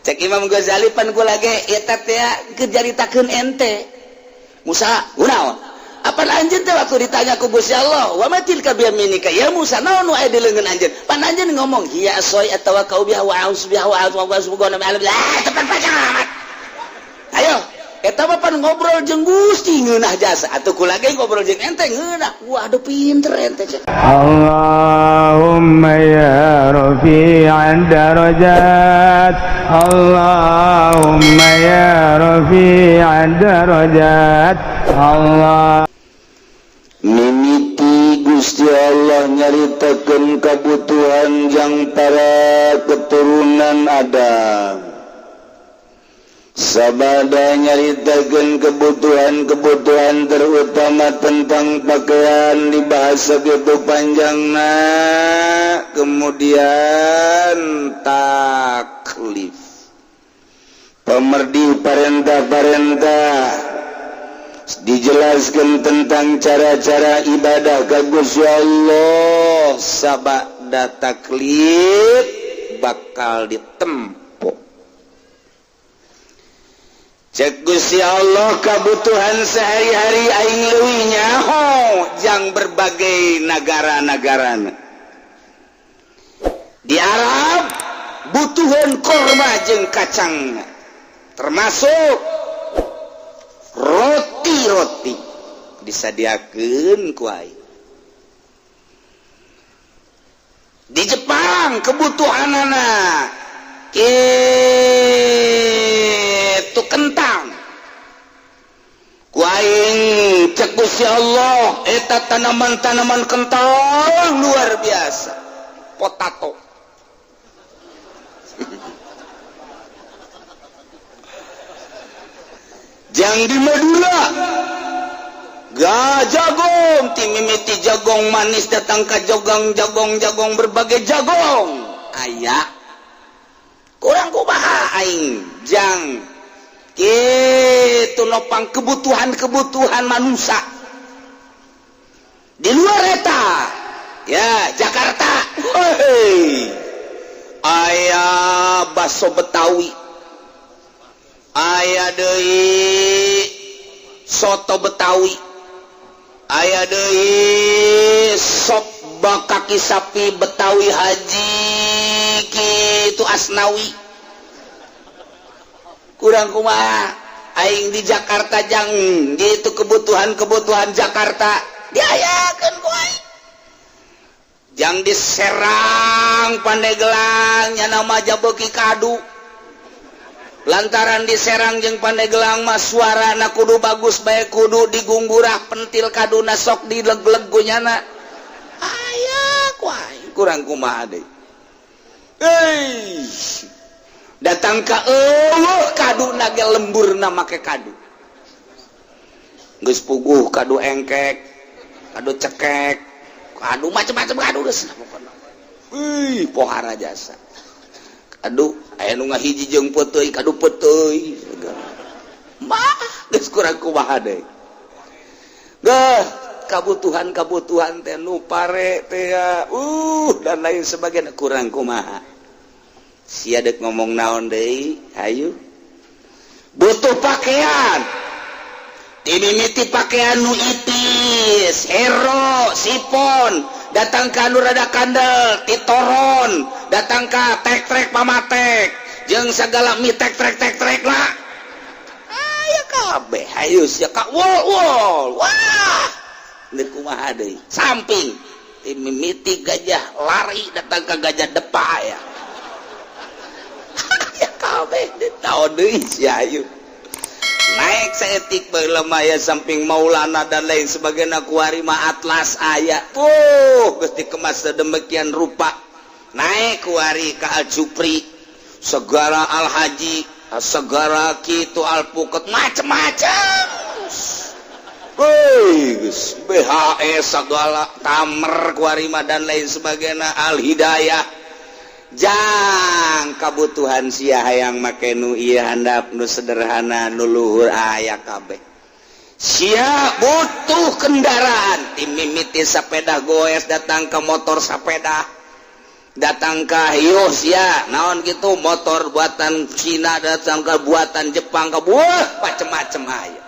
Cek Imam Ghazali, pan kula ge eta teh keur caritakeun ente Musa kunaon. Apa anjeun teh waktu ditanya ku Gusti Allah, "Wa ma tilka biyaminika ya Musa?" Naon nu aya di leungeun anjeun? Pan anjeun ngomong, "Hiya ashaya atawakkau biha wa a'udzu biha wa a'udzu wa a'udzu." Tepat panjang amat. Ayo, eta mah pan ngobrol jeung Gusti ngeunah jasa. Atuh kula ge ngobrol jeung ente ngeunah. Waduh, pinter ente. اللهم يا رفيع الدرجات، اللهم يا رفيع الدرجات، الله Mimiti Gusti Allah nyaritakeun kabutuhan jang para keturunan Adam. Sabada nyaritakeun kebutuhan-kebutuhan, terutama tentang pakaian, dibahas begitu panjangna. Kemudian taklif, pemerdi, parentah-parentah, dijelaskan tentang cara-cara ibadah ka Gusti Allah. Sabada taklif bakal ditempo. Cek Gusti Allah, kebutuhan sehari-hari aing leuwih nyaho jang berbagai negara-negara. Di Arab butuhan korma jeung kacang, termasuk roti-roti disadiakeun ku aing. Di Jepang kebutuhan anak itu kentang ku aing. Cek Gusti Allah, eta tanaman-tanaman kentang luar biasa, potato. Jang di Madura ga jagong, ti mimiti jagong manis datang ke jogong jagong jagong, berbagai jagong aya. Kurang kumaha aing jang itu nopang kebutuhan-kebutuhan manusia di luar eta ya? Jakarta. Hei, aya baso Betawi, aya deui soto Betawi, aya deui sop bak kaki sapi Betawi Haji kitu Asnawi. Kurang kumaha aing di Jakarta jang gitu kebutuhan-kebutuhan Jakarta diayakeun ku aing? Jang di Serang, Pandeglang nya nama jabeuki kadu, lantaran di Serang jeung Pandeglang mah suarana kudu bagus bae, kudu digunggurak pentil kaduna, sok dileg-leg ku nyana, aya ku aing. Kurang kumaha deui? Euy, datang ka eueuh kadu ge, lemburna make kadu geus puguh, kadu engkek, kadu cekek, kadu macam-macam, kadu geus pokona. Wih, pohara jasa kadu. Aya nu ngahiji jeung peuteuy, kadu peuteuy mah geus. Kurang kumaha deui? Geh, kabutuhan-kabutuhan teh nu pare teh dan lain sebagainya. Kurang kumaha sia dek ngomong naon deui? Hayu, butuh pakaian, dimimiti pakaian nu ipis, hero sipon, datang ka nu rada kandel, titoron, datang ka tek-trek pamatek jeung segala mi tek trek tek trek lah, aya kabeh. Hayu sia ka wol wol, wah, deuk kumaha deui? Samping dimimiti gajah lari datang ke gajah depa ya, ya kabeh. Naon deui sia? Hayu naik saeutik baheula mah samping Maulana dan lain sebagainya, kuari mah Atlas aya tuh, geus dikemas sedemikian rupa. Naik kuari ka Al Jupri segala, Al Haji segala kitu, alpuket macem-macem. Wih, geus BHS segala, tamer kuari mah dan lain sebagainya, Al Hidayah. Jang kabutuhan sia hayang make nu ieu handap, nu sederhana, nu luhur, aya kabeh. Sia butuh kendaraan, timimiti sepeda goes datang ke motor sepeda. Datang ka sia naon gitu, motor buatan Cina, datang ke buatan Jepang, ke buah macem-macem aya.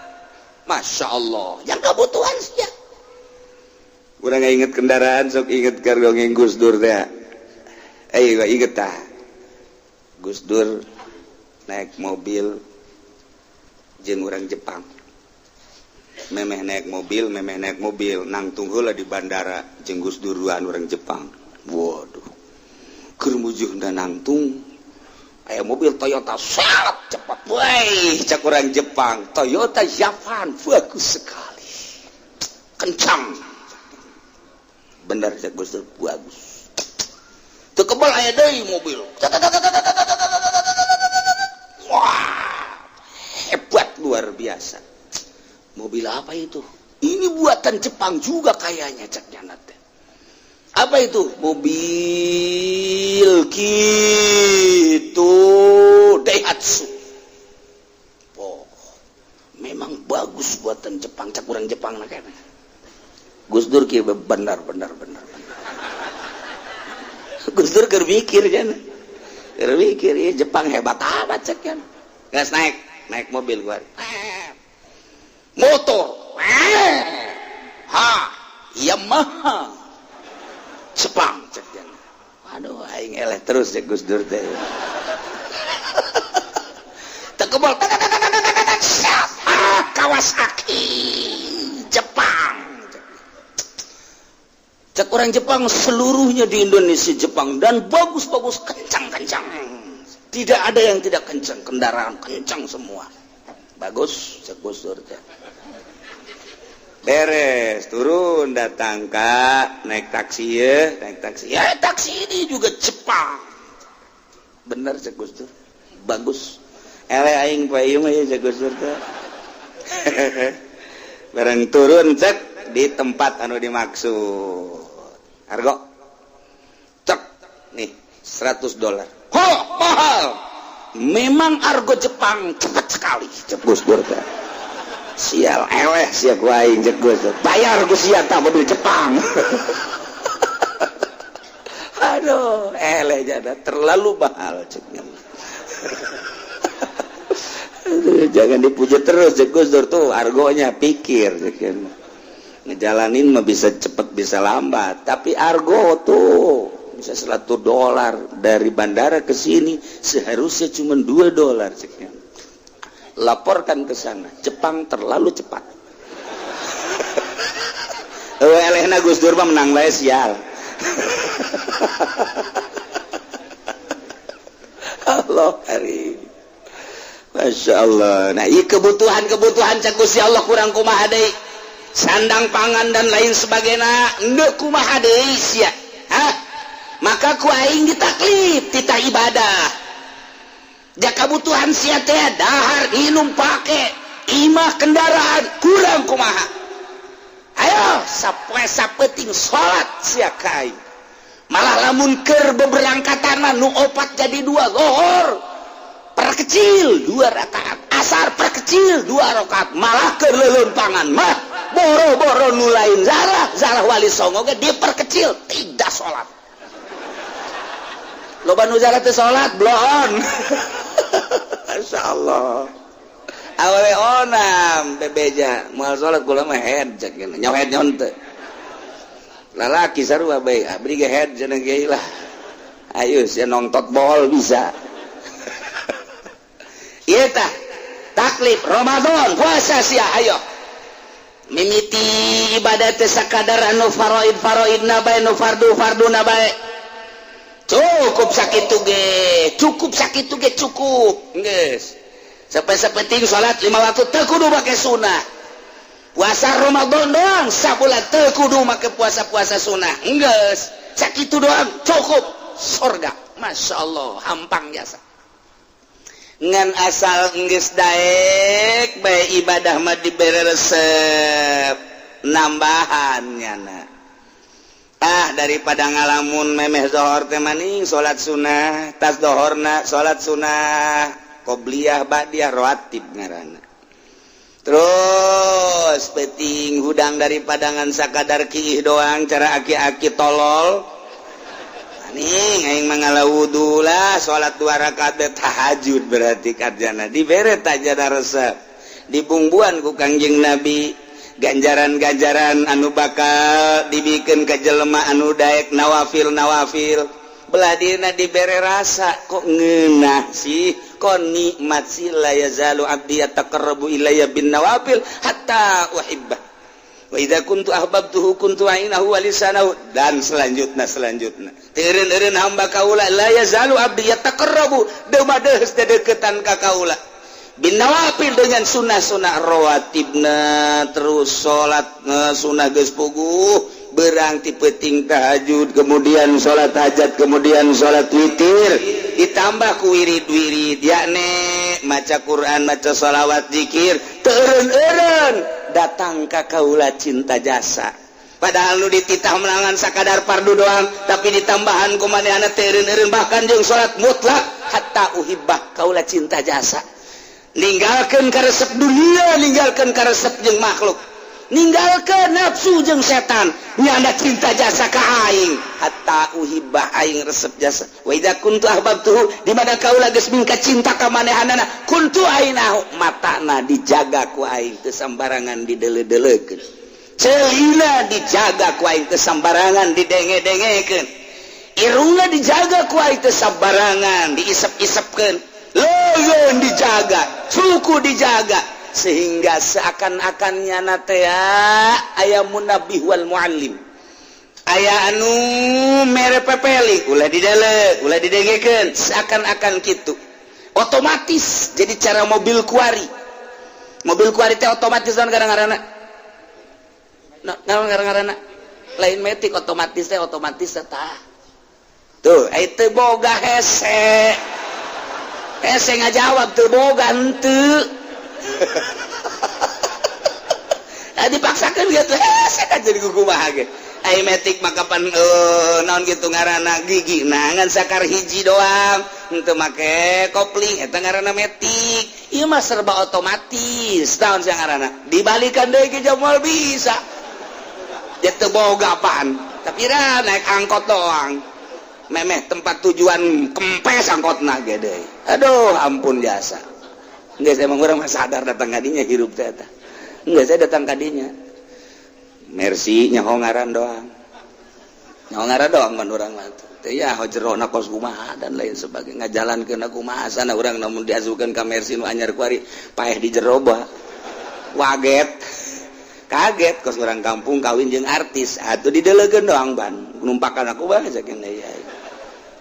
Masya Allah, yang kebutuhan sia. Kurang inget kendaraan, sok inget keur dongeng Gus Dur teh. Eh, inget tah. Gus Dur naik mobil jeung orang Jepang. Memeh naik mobil, memeh naik mobil, nangtung heula di bandara jeung Gus Dur duaan orang Jepang. Waduh. Keur mujuhna nangtung aya mobil Toyota sangat cepat. Woi, cak orang Jepang, Toyota Japan bagus sekali. Kencang. Bener cak Gus Dur, bagus. Teu kebal aya deui mobil. Wah, hebat luar biasa. Mobil apa itu? Ini buatan Jepang juga kayaknya, cak nyana teh. Apa itu? Mobil gitu Daihatsu. Oh, memang bagus buatan Jepang, cak orang Jepang nah kayaknya. Gus Dur kieu, benar benar benar benar. Gus Dur keur mikir jan. Keur mikir, ya Jepang hebat amat cek kan. Gas naik, naik mobil gua. Motor. Ha, Yamaha. Jepang cek jan. Aduh, aing eleh terus cek Gus Dur teh. Teu kebal. Ah, Kawasaki Jepang. Cek orang Jepang, seluruhnya di Indonesia Jepang dan bagus-bagus, kencang-kencang. Tidak ada yang tidak kencang, kendaraan kencang semua. Bagus, cek Gus Dur teh. Beres, turun, datang kak, naik taksi ya, naik taksi. Ya, taksi ini juga Jepang. Bener cek Gus Dur. Bagus. Ele aing pak ieu mah ya cek Gus Dur teh. Bareng turun cek di tempat anu dimaksud. Argo. Cek nih 100 dolar. Ho, mahal. Memang argo Jepang cepat sekali, cek Gus Dur teh. Sial, eleh sia ku aing cek Gus Dur. Bayar ku sia tah mobil Jepang. Aduh, eleh jada terlalu mahal ceknya. Aduh, jangan dipuji terus cek Gus Dur tuh, argonya pikir cek. Ngejalanin mah bisa cepet bisa lambat, tapi argo tuh bisa 100 dolar dari bandara ke sini seharusnya cuma 2 dolar ceknya. Laporkan ke sana, Jepang terlalu cepat. Oh, elehna Gus Dur mah menang bae sial. Allah hari. Masya Allah. Nah, ini kebutuhan-kebutuhan cek Gusti Allah kurang kumaha deui. Sandang pangan dan lain sebagainya endeu kumaha deui sia. Hah? Maka ku aing ditaklif titah ibadah. Ja kebutuhan sia teh dahar, minum, pake, imah, kendaraan kurang kumaha. Ayo sapoe sapeting salat sia ka aing. Malah lamun keur beberangkatan mah nu opat jadi dua, lohor perkecil dua rakaat, asar perkecil dua rakaat, malah keur leuleumpangan mah boro-boro nu lain zarah, zarah Wali Songo ge diperkecil tidak salat. Loba nu zarah teu salat bloon. Masya Allah. Awewe onam bebeja moal salat, kula mah head cek nyaho head nyaho teu. Lalaki sarua bae, abdi ge head cenah ge lah. Ayo sia nongtot bol bisa. Ieu tah taklif Ramadan, puasa sia, ayo. Mimiti ibadah teh sakadar anu faraid faraidna bae, nu fardu farduna bae. Cukup sakitu ge, cukup sakitu ge cukup. Geus. Sampai sapenting salat lima waktu teu kudu make sunah. Puasa Ramadan doang sabulan teu kudu make puasa-puasa sunah. Geus, sakitu doang cukup sorga. Masya Allah, hampang jasa. Ngan asal geus daek bae ibadah mah dibere resep nambahan nyana. Ah, daripada ngalamun memeh zohor teh maning salat sunah, tas dohorna salat sunah qobliyah ba'diyah rawatib ngaranna. Terus peting hudang daripada ngan sakadar kiih doang cara aki-aki tolol. Nih aing mangala wudu lah, salat dua rakaat tahajud, berarti karjana dibere tajana resep, dibumbuan ku Kangjeng Nabi ganjaran-ganjaran anu bakal dibikin ke jelema anu daek nawafil. Nawafil beladina dibere rasa, kok ngeunah sih, kok nikmat sih. La yazalu abdi yataqarrabu ilayya bin nawafil hatta uhibbah wa idza kuntu ahbabtuhu kuntu ainahu wa lisanahu, dan selanjutnya selanjutnya. Teureun-eureun hamba kaula, la yazalu abdi yataqarrabu, deuma deus dedeketan ka kaula, bin nawafil, dengan sunnah-sunnah rawatibna. Terus salat sunnah geus puguh, berang ti peuting tahajud, kemudian salat hajat, kemudian salat witir, ditambah ku wirid-wirid, yakni maca Quran, maca sholawat, zikir. Teureun-eureun datang ka kaula cinta jasa. Padahal nu dititah menangan sakadar fardu doang, tapi ditambahan ku manehna teureun-eureun, bahkan jeung salat mutlak, hatta uhibbah, kaula cinta jasa, ninggalkeun karesep dunia, ninggalkeun karesep jeung makhluk, ninggalkeun nafsu jeung setan, nyanda cinta jasa ka aing, hatta uhibbah, aing resep jasa. Wa idza kuntu ahbabtuhu, di mana kaula geus mingka cinta ka manehanana, kuntu ainahu, matana dijaga ku aing teu sambarangan didele-deleukeun, celina dijaga ku aing teu sambarangan didenge-dengekeun, irungna dijaga ku aing teu sambarangan diisep-isepkeun, leungeun dijaga, suku dijaga, sehingga seakan-akan nyana teh aya munabih wal muallim, aya anu mere pepeli, ulah didele, ulah didengekeun, seakan-akan gitu otomatis. Jadi cara mobil kuari, mobil kuari teh otomatis. Naon ngaranna? Naon ngaranna? Lain metik, otomatis teh, otomatis tah tuh. Itu boga hese hese ngajawab, tuh boga henteu. Nah, dipaksakan gitu hese kan jadi kumaha ge. Ai metik maka pan naon gitu ngaranna, gigi nah ngan sakar hiji doang, henteu make kopling, eta ngaranna metik. Ieu mah serba otomatis. Naon sih ngaranna, dibalikan deui ke moal bisa. Ya teu boga apaan, tapi ra naik angkot doang, memeh tempat tujuan kempes angkotna gede. Aduh, ampun jasa. Enggak, saya emang urang mah sadar datang kadinya hirup teh eta. Enggak, saya datang kadinya Mercy, nyaho ngaran doang, nyaho ngaran doang man urang mah teh ya jerona kos kumaha dan lain sebagainya, ngajalankeun kumaha sana urang. Namun diasukeun ka Mercy nu anyar kuari, paeh di jero waget, kaget. Kos orang kampung kawin jeung artis atuh didelegeun doang, ban numpakan aku bae saking ya.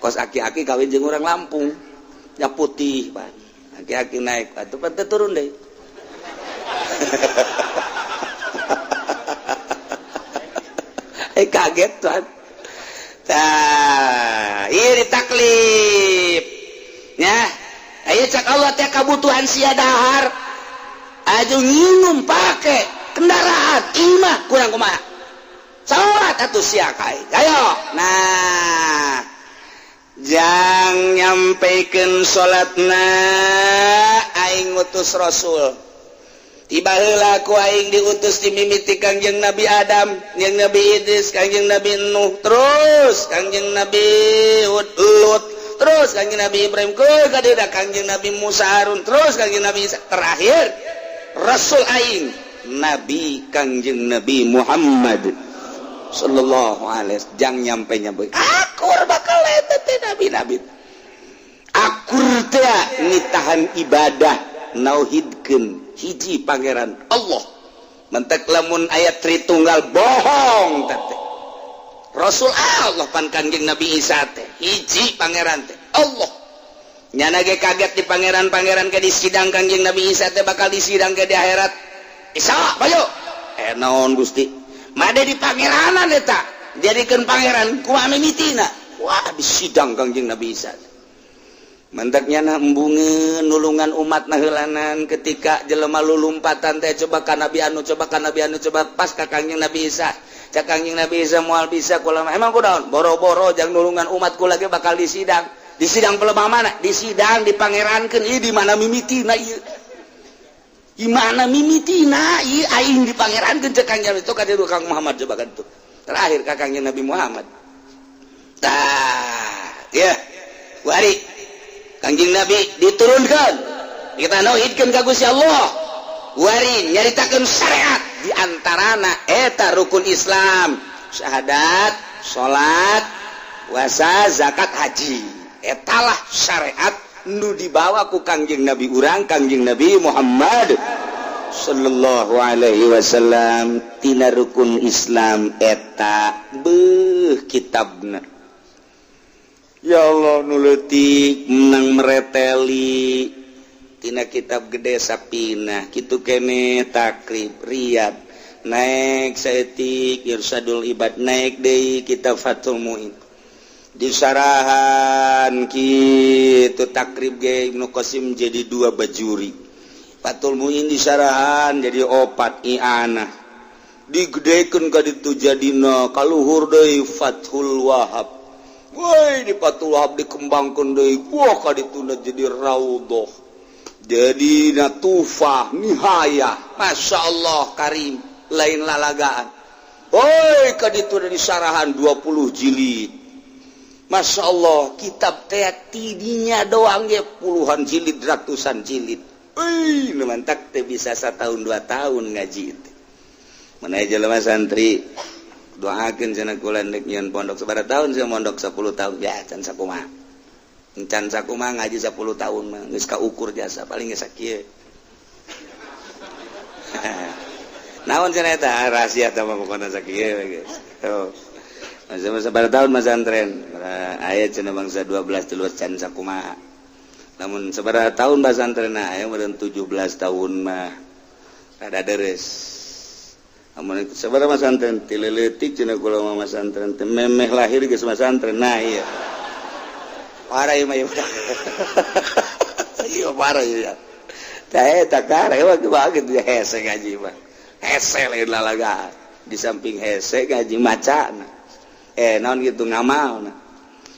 Kos aki-aki kawin jeung orang Lampung ya, putih ban, aki-aki naik atuh pan turun deh. Eh, kaget tuan. Tah, ieu ditaklif nya. Ayo, cak Allah teh, kabutuhan sia dahar aju, nginum, pake kendaraan, imah, kurang kumaha? Salat atuh sia kai. Ayo, nah, jang nyampaikan salatna aing ngutus rasul. Tiba heula ku aing diutus dimimiti Kangjeng Nabi Adam, jeung Nabi Idris, Kangjeng Nabi Nuh, terus Kangjeng Nabi Hud, Lut, terus Kangjeng Nabi Ibrahim, ke kadida Kangjeng Nabi Musa, Harun, terus Kangjeng Nabi Isa, terakhir rasul aing Nabi Kangjeng Nabi Muhammad sallallahu alaihi. Jang nyampe nyampe akur bakal eta teh nabi nabi akur teh nitahan ibadah, nauhidkeun hiji pangeran Allah. Mentek lamun ayat Tritunggal bohong teh. Rasul Allah pan Kangjeng Nabi Isa teh, hiji pangeran teh Allah. Nyana ge kaget di pangeran-pangeran ke di sidang. Kangjeng Nabi Isa teh bakal disidang ke di akhirat. Isa, bayo, eh, naon Gusti? Made di pangeranan eta jadikeun pangeran kumaha mimitina? Wah, di sidang Kangjeng Nabi Isa. Mentaknya na embungeun nulungan umat naheulanan ketika jelema lulumpatan teh, coba ka Nabi anu, coba ka Nabi anu, coba pas ka Kangjeng Nabi Isa. Cak Kangjeng Nabi Isa, moal bisa kula. Emang kunaon? Boro-boro jang nulungan umat kula ge bakal disidang. Di sidang pelebah mana? Di sidang dipangerankeun. Ieu di mana mimitina ieu? Di mana mimitina ieu aing dipangerankeun? Cek Kangjeng itu ka Kang Muhammad, coba kan tuh. Terakhir ka Kangjeng Nabi Muhammad. Tah ya, wari Kangjeng Nabi diturunkan, kita nauhidkeun ka Gusti Allah, wari nyaritakeun syariat, di antarana eta rukun Islam, syahadat, salat, puasa, zakat, haji. Etalah syariat nu dibawa ku Kangjeng Nabi urang, Kangjeng Nabi Muhammad Sallallahu Alaihi Wasallam. Tina rukun Islam eta beuh kitabna, ya Allah, nu leutik menang mereteli tina kitab gede Sapinah kitu kene, Takrib, Riyad, naik saeutik Irsyadul Ibad, naik deui kitab Fathul Muin disarahan kitu. Takrib ge Ibnu Qasim jadi dua bajuri, Fathul Muin disarahan jadi opat, I'anah digedekeun ka ditu jadina kaluhur deui Fathul Wahab. Woi, di Fathul Wahab dikembangkeun deui, wah, ka dituna jadi Raudhah, jadi Tuhfah, Nihayah. Masya Allah Karim, lain lalagaan. Woi, ka dituna disarahan 20 jilid. Masya Allah, kitab teh tidinya doang ge puluhan jilid, ratusan jilid. Wih, nu mantak teh bisa setahun 2 tahun ngaji itu. Mana jelema santri doakeun cenah kula ndek nyieun pondok. Sabaraha tahun saya mondok? 10 tahun ya. Can sakumaha, can sakumaha ngaji 10 tahun mah geus kaukur jasa paling geus sakieu. Naon cenah eta rahasia teh mah, pokona sakieu geus. Oh. Masa sabaraha tahun masantren aya cenah bangsa 12 13, can sakumaha. Namun sabaraha tahun pasantren aya meureun 17 tahun mah rada deres. Amun sabaraha masantren? Ti leutik cenah kula mah masantren teh, memeh lahir geus masantren. Nah iya, parah ieu mah ieu, iya parah ieu tah eta kare mah banget ya. Hese ngaji mah, hese, lain lalaga. Di samping hese ngaji, maca naon gitu, ngamal. Nah,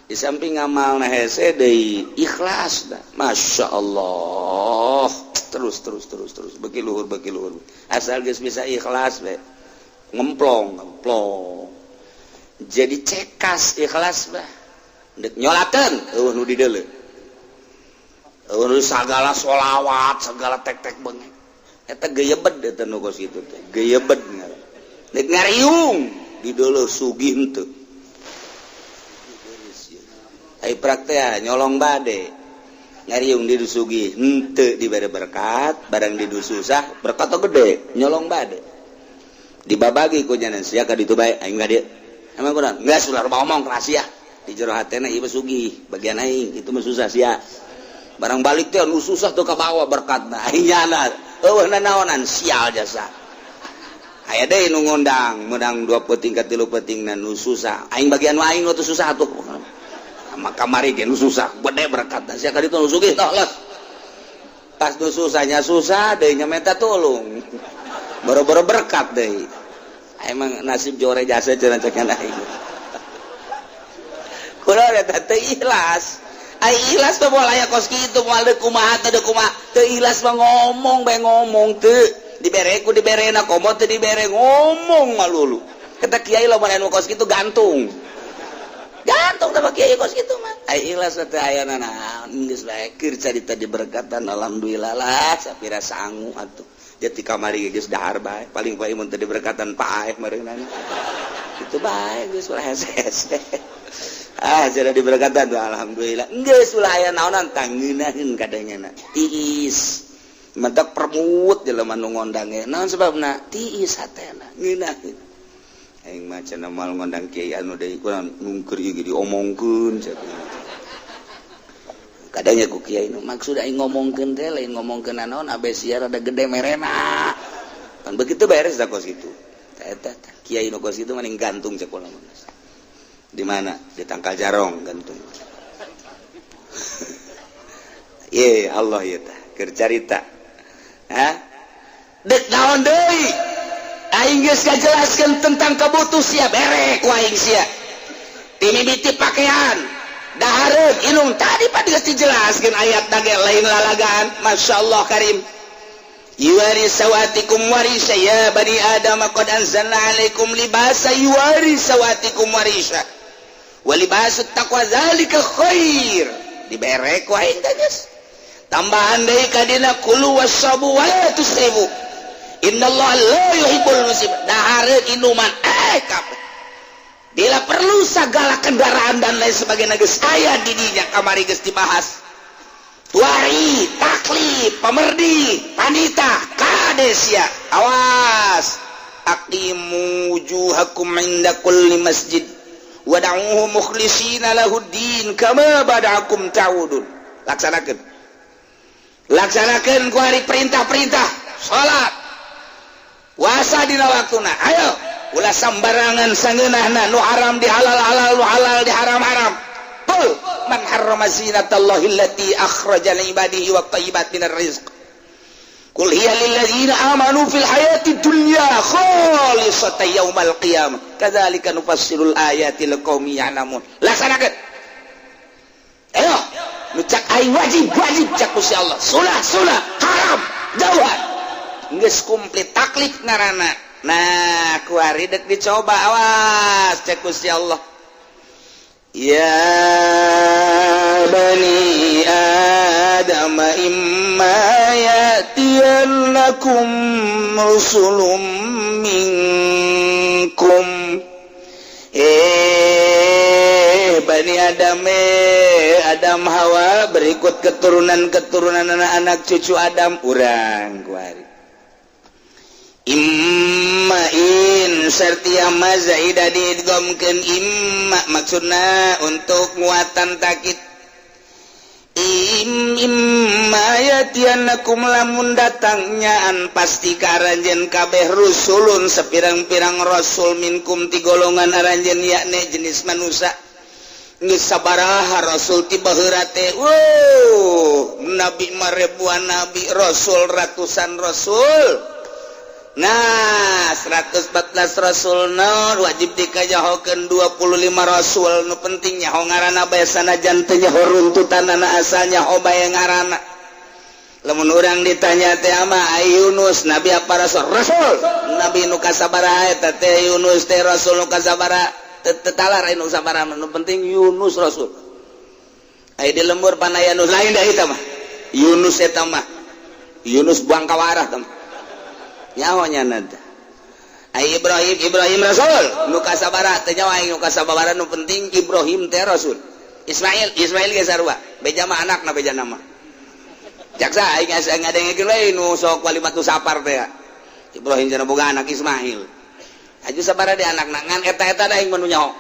di samping ngamal nah hese deui, ikhlas dah. Masya Allah, terus terus terus terus, beki luhur, beki luhur. Asal geus bisa ikhlas be ngemplong ngemplong, jadi cekas ikhlas bah. Dek nyolakeun euweuh nu dideuleu, euweuh nu sagala sholawat, segala tek-tek bengek eta geyebed. Eta nu kos kitu teh geyebed. Dek ngariung dideuleu sugih henteu. Ai praktek nyolong bade, ngariung di sugih henteu dibere berkat, barang di susah berkat gede. Nyolong bade dibabagi ku nyanan sia ka ditu bae, aing ka dieu emang kurang geus ulah ngomong rahasia. Di jero hatena ieu sugih bagian aing, itu mah susah sia. Barang balik teh nu susah tuh kabawa berkatna, aing nyana euweuh nanaonan, sial jasa. Aya deui nu ngondang menang dua peuting ka tilu peuting na nu susah, aing bagian aing nu susah atuh. Maka kamari ge nu susah gede berkat sia, ka ditu nu sugih toh los. Pas nu susahnya susah deui nya minta tolong, boro-boro berkat deui. Emang nasib jore jasa cenah cek aing. Kula eta teu ikhlas. Ai ikhlas mah moal aya kos kitu, moal deuk kumaha teh, deuk kumaha. Teu ikhlas mah ngomong bae, ngomong teu dibere ku diberena, komo teu dibere ngomong malulu. Kata kiai lamun anu kos kitu gantung. Gantung teh kiai kos kitu mah. Ai ikhlas teh aya naon geus bae keur carita diberkatan, alhamdulillah lah sapira sangu atuh. Jadi kamari geus dahar bae, paling paling mun teu diberkatan paeh meureunana. Itu bae geus ulah hese-hese. Ah, sudah diberkatan tuh, alhamdulillah. Geus ulah aya naonan tangeunaheun kadangna. Tiis. Mentak permut jelema nu ngondang ge. Naon sebabna? Tiis hatena, ngeunaheun. Aing mah cenah moal ngondang kiai anu deui, kurang nungker ieu diomongkeun cenah. Kadangnya ku kiai nu maksud aing ngomongkeun teh lain ngomongkeun naon, abe sia rada gede merena. Kan begitu beres dah kos kitu. Eta kiai nu kos kitu mending gantung cek kula mah. Di mana? Di tangkal jarong gantung. Ye Allah, ieu tah keur carita. Hah? Dek naon deui? Aing geus ngajelaskeun tentang kabutuh sia, bere ku aing sia. Timimiti pakaian, dahareun, inung tadi pak geus dijelaskeun ayat ge lain lalagaan. Masya Allah Karim. Yuwari sawatikum warisa ya bani Adam qad anzalna alaikum libasa yuwari sawatikum warisa. Walibasut taqwa zalika khair. Dibere ku aing teh geus. Tambahan deui ka dina kulu wasyabu wa la tusrifu. Innallaha la yuhibbul musrifin. Dahareun inuman kabeh. Bila perlu segala kendaraan dan lain sebagainya geus aya di dinya, kamari geus dibahas. Tuari, taklif, pemerdi, panita, kadesia. Awas. Aqimu wujuhakum inda kulli masjid wad'uhu mukhlishina lahuddin kama bada'akum ta'udun. Laksanakeun. Laksanakeun ku hari perintah-perintah salat. Puasa dina waktuna. Ayo, ulah sambarangan sangeunahna, nu haram di halal-halal, nu halal di haram-haram. Qul man harrama zinatallahi allati akhraja li ibadihi wat thayyibat minar rizq. Qul hiya lil ladzina amanu fil hayati dunya khalisatan yaumal qiyamah. Kadzalika nufassilul ayati liqaumin ya'lamun. Laksanakeun. Ayo, nu cak aing wajib, wajib cak Gusti Allah. Sunah, sunah, haram, jauhan. Geus komplit taklif ngaranna. Nah, kuari dek dicoba, awas cek Gusti Allah. Ya bani Adam imma ya'tiyannakum rusulun minkum. Bani Adam, Adam Hawa berikut keturunan-keturunan anak-anak cucu Adam urang kuari. Imma in sertia ma zaida diidghamkeun imma, maksudna untuk muatan takit. Im imma yatiannakum lamun datangnyaan pasti ka aranjeun kabeh rusulun sepirang-pirang rasul minkum ti golongan aranjeun, yakni jenis manusia. Geus sabaraha rasul ti baheula teh? Wow, nabi mah ribuan nabi, rasul ratusan rasul. Nah, 114 rasul nu wajib dikajahokeun 25 rasul. Nu penting nyaho ngaranna bae, sanajan teu nyaho runtutanana, asal nyaho bae ngaranna. Lamun urang ditanya teh ama Yunus nabi apa rasul? Rasul. Nabi nu kasabaraha eta teh? Yunus teh rasul nu kasabaraha? Teu talar nu sabaraha, nu penting Yunus rasul. Aya di lembur panaya Yunus lain dah eta mah. Yunus eta mah. Yunus buang kawarah tah mah. Nyaho nya teh. Ai Ibrahim, Ibrahim rasul nu kasabaraha? Teu nyaho aing nu kasabaraha, nu penting Ibrahim teh rasul. Ismail, Ismail ge sarua, beja mah anakna, beja nama. Jaksa aing asa ngadengekeun we nu sok walimatu safar teh. Ibrahim cenah boga anak Ismail. Aju sabaraha di anakna, ngan eta-eta da aing mah nu nyaho.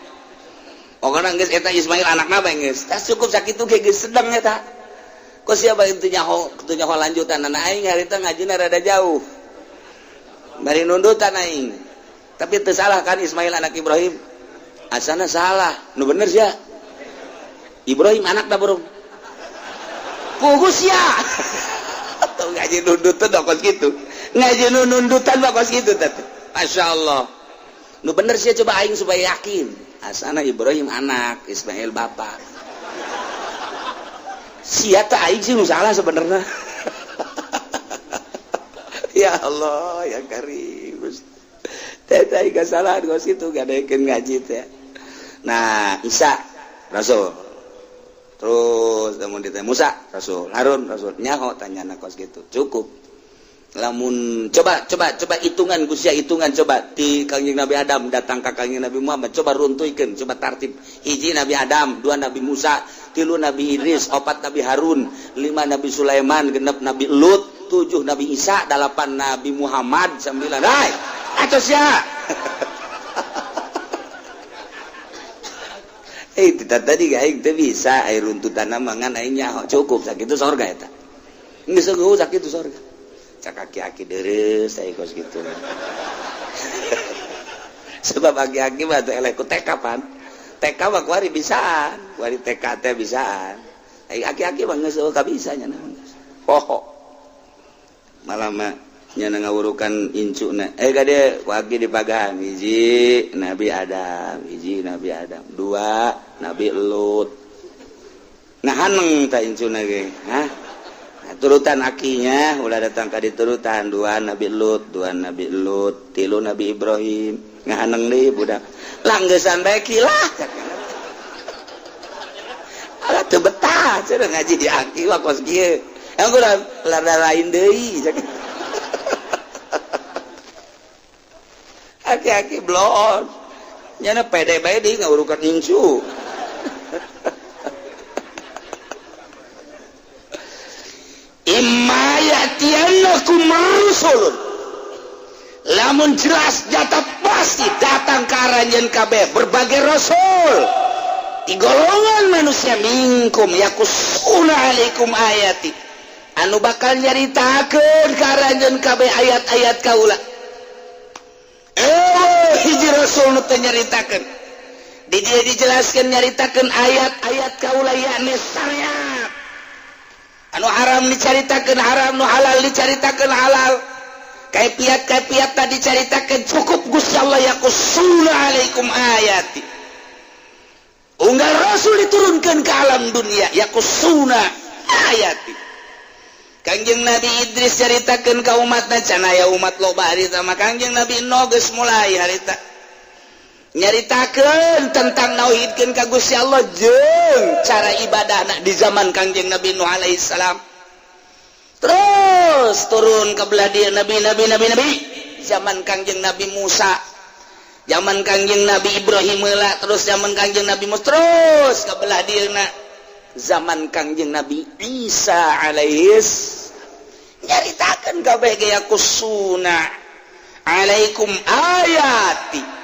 Pokona geus eta Ismail anakna bae geus. Tah, cukup sakitu ge geus sedeng eta. Kok siapa itu nyaho, teu nyaho lanjutan. Nah, aing harita ngajina rada jauh. Bari nundutan aing. Tapi teu salah kan Ismail anak Ibrahim? Asana salah. Nu bener sia. Ibrahim anak da burung. Pugus ya. Tuh ngaji nundutan kos gitu. Ngaji nundutan mah kos gitu teh. Masya Allah. Nu bener sih coba aing supaya yakin. Asana Ibrahim anak, Ismail bapak. Sia teh aing sih nu salah sebenarnya. Ya Allah, ya Karim. Teh teh kesalahan kos itu gadekeun ngaji teh. Nah, Isa rasul. Terus lamun ditanya Musa rasul, Harun rasul, nyaho tanya kos gitu. Cukup. Lamun coba coba coba hitungan Gusia, hitungan coba di Kangjeng Nabi Adam datang ke Kangjeng Nabi Muhammad, coba runtuhkeun, coba tartib. Hiji Nabi Adam, dua Nabi Musa, tilu Nabi Idris, opat Nabi Harun, lima Nabi Sulaiman, genep Nabi Lut, tujuh Nabi Isa, delapan Nabi Muhammad, sembilan. Hai, atos ya. Tidak tadi aing teu bisa air runtutan mangan aing nyaho cukup sakitu sorga eta. Geus eueuh sakitu sorga. Cak aki-aki deres aya kos kitu. Sebab aki-aki mah teh eleh ku TK pan. TK mah kuari bisaan, kuari TK teh bisaan. Ai aki-aki mah geus eueuh kabisa nya. Poho. Malah mah nya ngawurukan incuna. Kade ku aki dipagahan hiji Nabi Adam, hiji Nabi Adam, dua Nabi Lut. Nah, haneng tak incuna ge? Hah? Nah, turutan akinya ulah datang ka diturutan dua Nabi Lut, dua Nabi Lut, tilu Nabi Ibrahim. Ngahaneng deui budak. Langgesan bae lah. Cenah ngaji di aki mah kos kieu. Emang kurang lada lain deui. Aki-aki bloon. Nyana pede bae di ngaurukan incu. Imma ya'tiyannakum rusulun. Lamun jelas nyata pasti datang ka aranjeun kabeh berbagai rasul. Di golongan manusia minkum yakusuna alaikum ayati. Anu bakal nyaritakeun ka aranjeun kabeh ayat-ayat kaula. Hiji rasul nu teu nyaritakeun. Di dieu dijelaskeun nyaritakeun ayat-ayat kaula yakni syariat. Anu haram dicaritakeun haram, nu halal dicaritakeun halal. Kaifiat-kaifiat tadi dicaritakeun cukup Gusti Allah yakusuna alaikum ayati. Unggal rasul diturunkan ke alam dunia yakusuna ayati. Kangjeng Nabi Idris caritakeun ka umatna can aya umat loba harita mah Kangjeng Nabi Nuh geus mulai harita. Nyaritakeun tentang nauhidkeun ka Gusti Allah jeung cara ibadahna di zaman Kangjeng Nabi Nuh alaihi salam. Terus turun ke belah dieu nabi nabi nabi nabi zaman Kangjeng Nabi Musa, zaman Kangjeng Nabi Ibrahim heula, terus zaman Kangjeng Nabi Musa, terus ke belah dieuna zaman Kangjeng Nabi Isa alaihis nyaritakeun kabeh ge yakusuna alaikum ayati.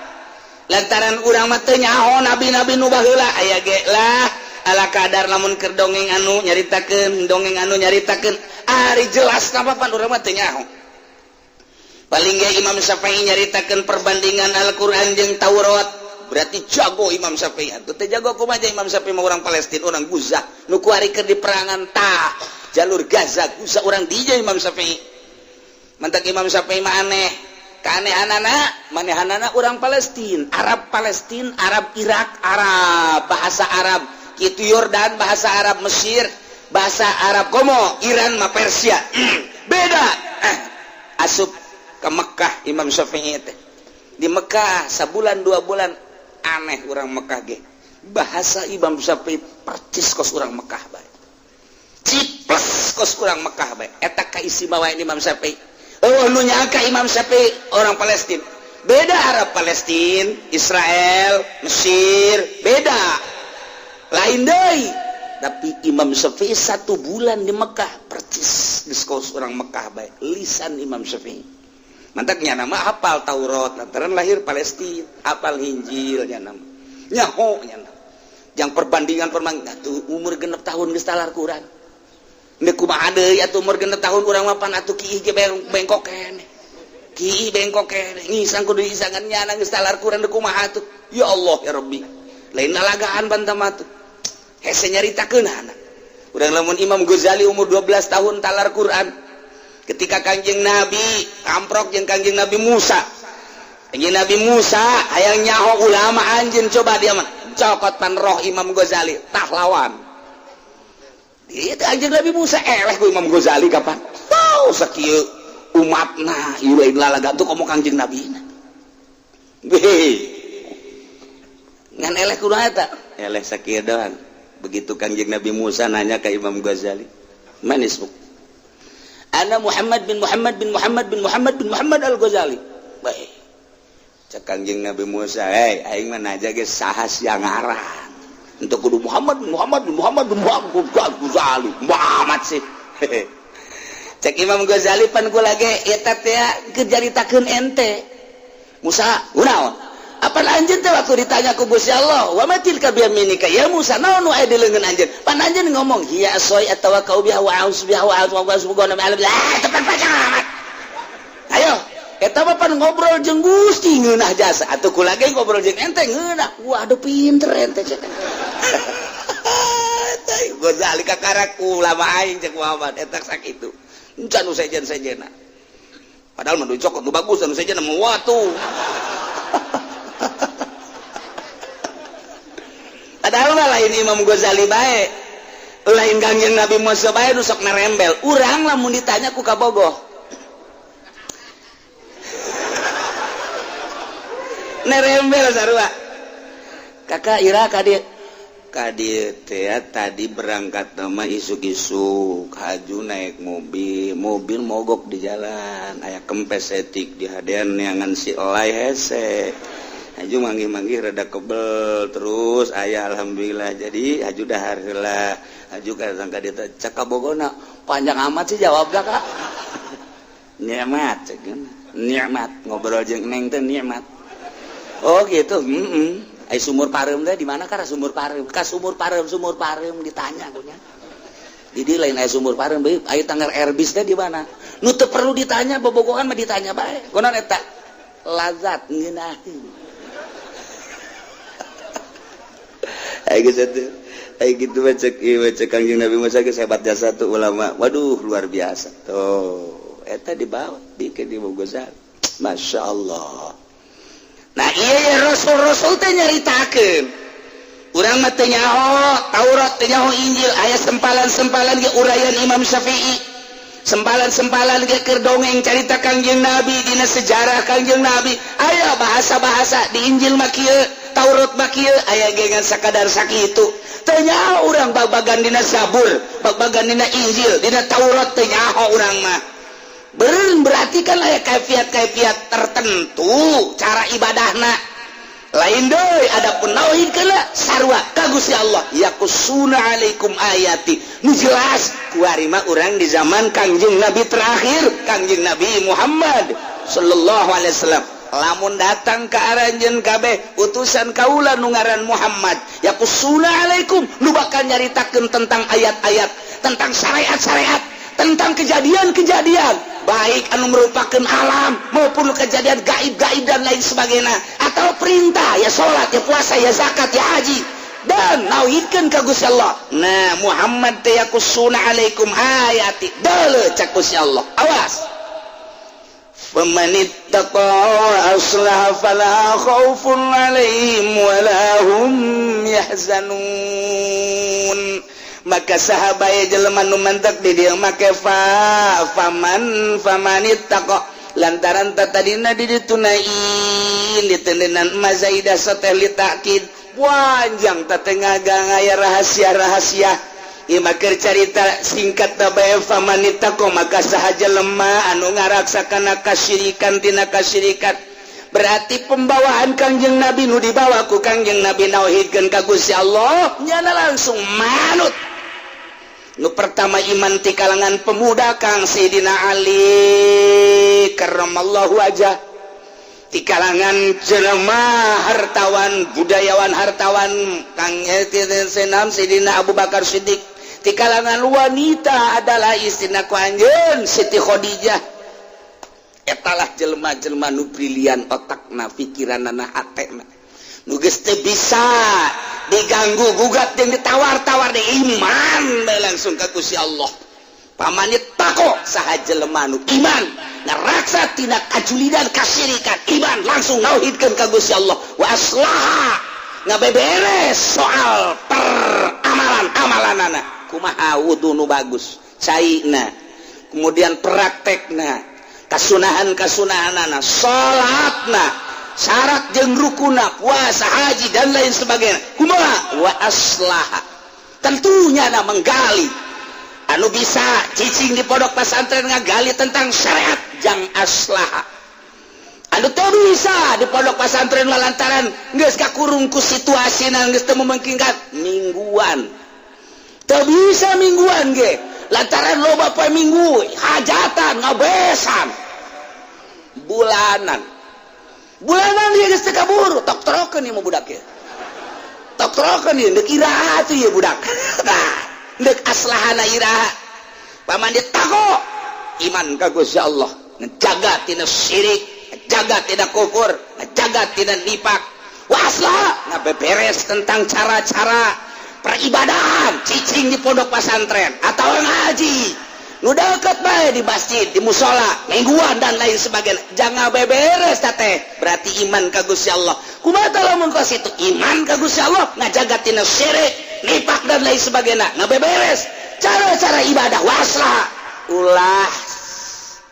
Lantaran urang mah teu nyaho nabi-nabi nu baheula aya ge lah ala kadar lamun keur dongeng anu nyaritakeun dongeng anu nyaritakeun ari jelas napa pan urang mah teu nyaho. Paling ge Imam Syafi'i nyaritakeun perbandingan Al-Qur'an jeung Taurat, berarti jago Imam Syafi'i. Atuh teu jago kumaha Imam Syafi'i mah urang Palestina, urang Gaza nu kuari keur di perangan ta jalur Gaza, Gaza urang dieu Imam Syafi'i. Mantak Imam Syafi'i mah aneh. Keanehanana manehanana urang Palestina, Arab Palestina, Arab Irak, Arab bahasa Arab kitu Yordan bahasa Arab Mesir, bahasa Arab komo Iran mah Persia. Beda. Asup ke Mekah Imam Syafi'i teh. Di Mekah sabulan 2 bulan aneh urang Mekah ge. Bahasa Imam Syafi'i percis kos urang Mekah bae. Ciples kos urang Mekah bae. Eta kaistimewaan Imam Syafi'i. Oh, nu nyangka Imam Syafi'i orang Palestina. Beda Arab Palestina, Israel, Mesir, beda. Lain deui. Tapi Imam Syafi'i 1 bulan di Mekah percis diskos orang Mekah bae. Lisan Imam Syafi'i. Mantaknya nama hafal Taurat, lantaran lahir Palestina, hafal Injil nya nama. Nyaho nya nama. Yang perbandingan perbandingan tuh umur 6 tahun geus talar Quran. Ndek kumaha deui atuh umur 6 tahun urang mah pan atuh kiih ge bengkok keneh. Kiih bengkok keneh, ngisang kudu isangan nyana geus talar Quran ndek kumaha atuh. Ya Allah ya Rabbi. Lain lalagaan bantah mah tuh. Hese nyaritakeun anak. Urang lamun Imam Ghazali umur 12 tahun talar Quran. Ketika Kangjeng Nabi amprok jeung Kangjeng Nabi Musa. Kangjeng Nabi Musa hayang nyaho ulama anjeun coba dia mah. Cokot pan roh Imam Ghazali tah lawan. Itu anjeun Nabi Musa eleh ku Imam Ghazali kapan? Wow, sakieu umatna ieu lain lalaga tuh komo Kangjeng Nabi na. Hei. Ngan eleh kudu eta? Eleh sakieu doang. Begitu Kangjeng Nabi Musa nanya ke Imam Ghazali, "Man ismuk?" Ana Muhammad bin Muhammad bin Muhammad bin Muhammad bin Muhammad Al-Ghazali. Baik. Cek Kangjeng Nabi Musa, "Hei, aing mah naja ge saha sia ngaran." Untuk kudu Muhammad bin Muhammad bin Muhammad bin Muhammad Ghazali. Muhammad sih. Cek Imam Ghazali pan kula ge eta teh keur caritakeun ente. Musa, kunaon? Apa anjeun teh waktu ditanya ku Gusti Allah, "Wa ma tilka biyaminika ya Musa?" Naon nu aya di leungeun anjeun? Pan anjeun ngomong, "Hiya asoi atawakkau biha wa a'udzu biha wa a'udzu biha wa tepan panjang amat." Ayo, eta mah pan ngobrol jeung Gusti ngeunah jasa. Atuh kula ge ngobrol jeung ente ngeunah. Waduh pinter ente cek. Ghazali kakarak ulama aing cek Muhammad eta sakitu. Encan nu sejen-sejena. Padahal mah cokot nu bagus anu sejen mah watu. Padahal mah lain Imam Ghazali bae. Lain Kangjeng Nabi Musa bae nu sok nerembel. Urang lamun ditanya ku kabogoh. Nerembel sarua. Kakak ira ka dieu. Ka dieu teh tadi berangkat nama isuk-isuk, haju naik mobil, mobil mogok di jalan, aya kempes saeutik di hadean, neangan si elai hese. Haju manggih-manggih rada kebel, terus aya, alhamdulillah. Jadi haju dahar heula, haju ka sangka dia cek kabogona panjang amat sih. Jawabna, Kak, nikmat, cek nikmat ngobrol jeung neng teh nikmat. Oh gitu. Ai sumur pareum teh di mana? Ka sumur pareum, ka sumur pareum, sumur pareum ditanya kunya. Di lain aya sumur pareum bae, aya tanggar Airbus teh di mana? Nu teu perlu ditanya, bobogohan mah ditanya bae. Kunaon eta? Lazat ngeunaheun. Ayo geus atuh. Ayo gitu mah cek ieu, cek Kangjeng Nabi Musa geus hebat jasa tuh ulama. Waduh, luar biasa. Tuh, eta dibawa bikin di Ghazali. Masya Allah. Nah iya ya, Rasul-rasul teh nyaritakeun. Urang mah teu nyaho Taurat, teu nyaho Injil, aya sempalan-sempalan ge uraian Imam Syafi'i. Sempalan-sempalan ge keur dongeng carita Kangjeng Nabi, dina sejarah Kangjeng Nabi. Aya bahasa-bahasa di Injil mah kieu, Taurat mah kieu, aya ge ngan sakadar sakitu. Teu nyaho urang bag-bagan dina Zabur, bag-bagan dina Injil, dina Taurat teu nyaho urang mah. Berarti kan aya kaifiat-kaifiat tertentu cara ibadahna lain deui. Adapun nauhid kena sarua ka Gusti Allah, yaqussuna alaikum ayati. Nu jelas kuari mah urang di zaman Kangjeng Nabi terakhir, Kangjeng Nabi Muhammad sallallahu alaihi wasallam. Lamun datang ke aranjeun kabeh utusan kaula nu ngaran Muhammad, yaqussuna alaikum, nu bakal nyaritakeun tentang ayat-ayat, tentang syariat-syariat, tentang kejadian-kejadian, baik anu merupakan alam maupun kejadian gaib-gaib dan lain sebagainya, atau perintah ya salat, ya puasa, ya zakat, ya haji, dan nauhidkeun ka Gusti Allah. Nah, Muhammad teh yaqussuna alaikum ayati deuleu, cak Gusti Allah, awas, famanittaqa wa aslaha fala khaufun alaihim wala hum yahzanun. Maka sahabat jelema nu mantak di dieu make fa faman, famanittaqa, lantaran tadina di ditunain ditendenan mazaidah sateh li ta'kid panjang tatengah aya rahasia-rahasia. Ieu mah keur carita singkat bae. Famanittaqa, maka saha jelema anu ngaraksa kana kasyirikan, tina kasyirikan, berarti pembawaan Kangjeng Nabi nu dibawa ku Kangjeng Nabi nauhidkeun ka Gusti Allah, nyana langsung manut. Nu pertama iman ti kalangan pemuda Kang Sayyidina Ali karramallahu wajah, ti kalangan jelema hartawan, budayawan, hartawan Kang Senam Sayyidina Abu Bakar Siddiq, ti kalangan wanita adalah istrina ku anjeun Siti Khadijah. Etalah jelema-jelema nu brilian otakna, pikiranana, hatena, nu geus teu bisa diganggu gugat jeung ditawar-tawar di iman bae langsung ka Gusti Allah. Famanittaqa, saha jelema nu iman ngaraksa tina kajulidan, kasyirikan, iman langsung nauhidkeun ka Gusti Allah, wa aslaha, ngabeberes soal peramalan amalanana, kumaha wudu nu bagus caina, kemudian praktekna, kasunahan kasunahanana, salatna, syarat jeung rukuna, puasa, haji, dan lain sebagainya, kumaha. Wa aslaha, tentunya na menggali anu bisa cicing di pondok pesantren ngagali tentang syariat jang aslaha. Anu teu bisa di pondok pesantren lantaran geus kakurung ku situasi, geus teu memungkinkan mingguan, teu bisa mingguan ge lantaran loba poe Minggu hajatan, ngabesan, bulanan bulanan dia geus teu kaburu, tok trokeun ieu mah budak ye, tok trokeun ieu, deuk iraha tuh ieu budak? Nah, deuk aslahana iraha? Famanittaqa, iman ka Gusti Allah, ngejaga tina syirik, ngejaga tina kufur, ngejaga tina nifak, wa aslah, ngabeberes tentang cara-cara peribadahan, cicing di pondok pesantren atau ngaji nu deket bae di masjid, di musola, mingguan, dan lain sebagainya, jangan beberes teh berarti iman ka Gusti Allah. Kumaha lamun kos itu iman ka Gusti Allah, ngajaga tina syirik, nifak, dan lain sebagainya, ngabeberes cara-cara ibadah, waslah, ulah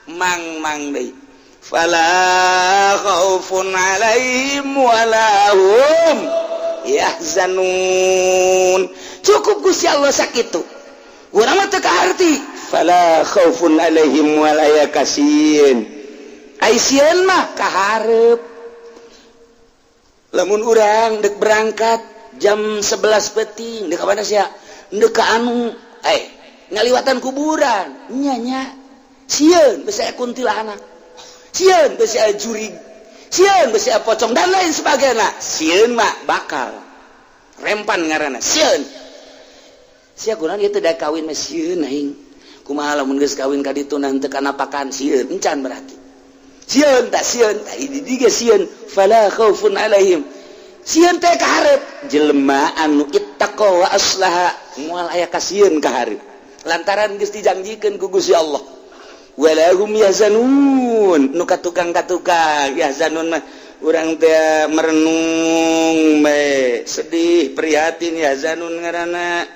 mang-mang deui, fala khaufun alaihim wala hum. yahzanun. Cukup Gusti Allah sakitu. Urang mah teu kaharti. Fala khaufun alaihim wala yakasieun. Ai sieun mah kaharep. Lamun urang dek berangkat jam 11 peting, dek ka mana sia? Dek ka anu, ngaliwatan kuburan. Nya nya. Sieun besi aya kuntilanak. Sieun besi aya jurig. Sieun besi aya pocong dan lain sebagainya. Sieun mah bakal rempan ngaranna sieun. Sia kunaon ieu teh da kawin mah sieun aing. Kumaha lamun geus kawin ka ditu teu kanapakan sieun encan berarti. Sieun tak sieun tah di ge sieun fala khaufun alaihim. Sieun teh ka hareup jelema anu ittaqa wa aslaha moal aya kasieun ka hareup. Lantaran geus dijanjikeun ku Gusti Allah. Wala hum yahzanun. Nu katukang-katukang yahzanun mah urang teh merenung bae, sedih, prihatin yahzanun ngaranna.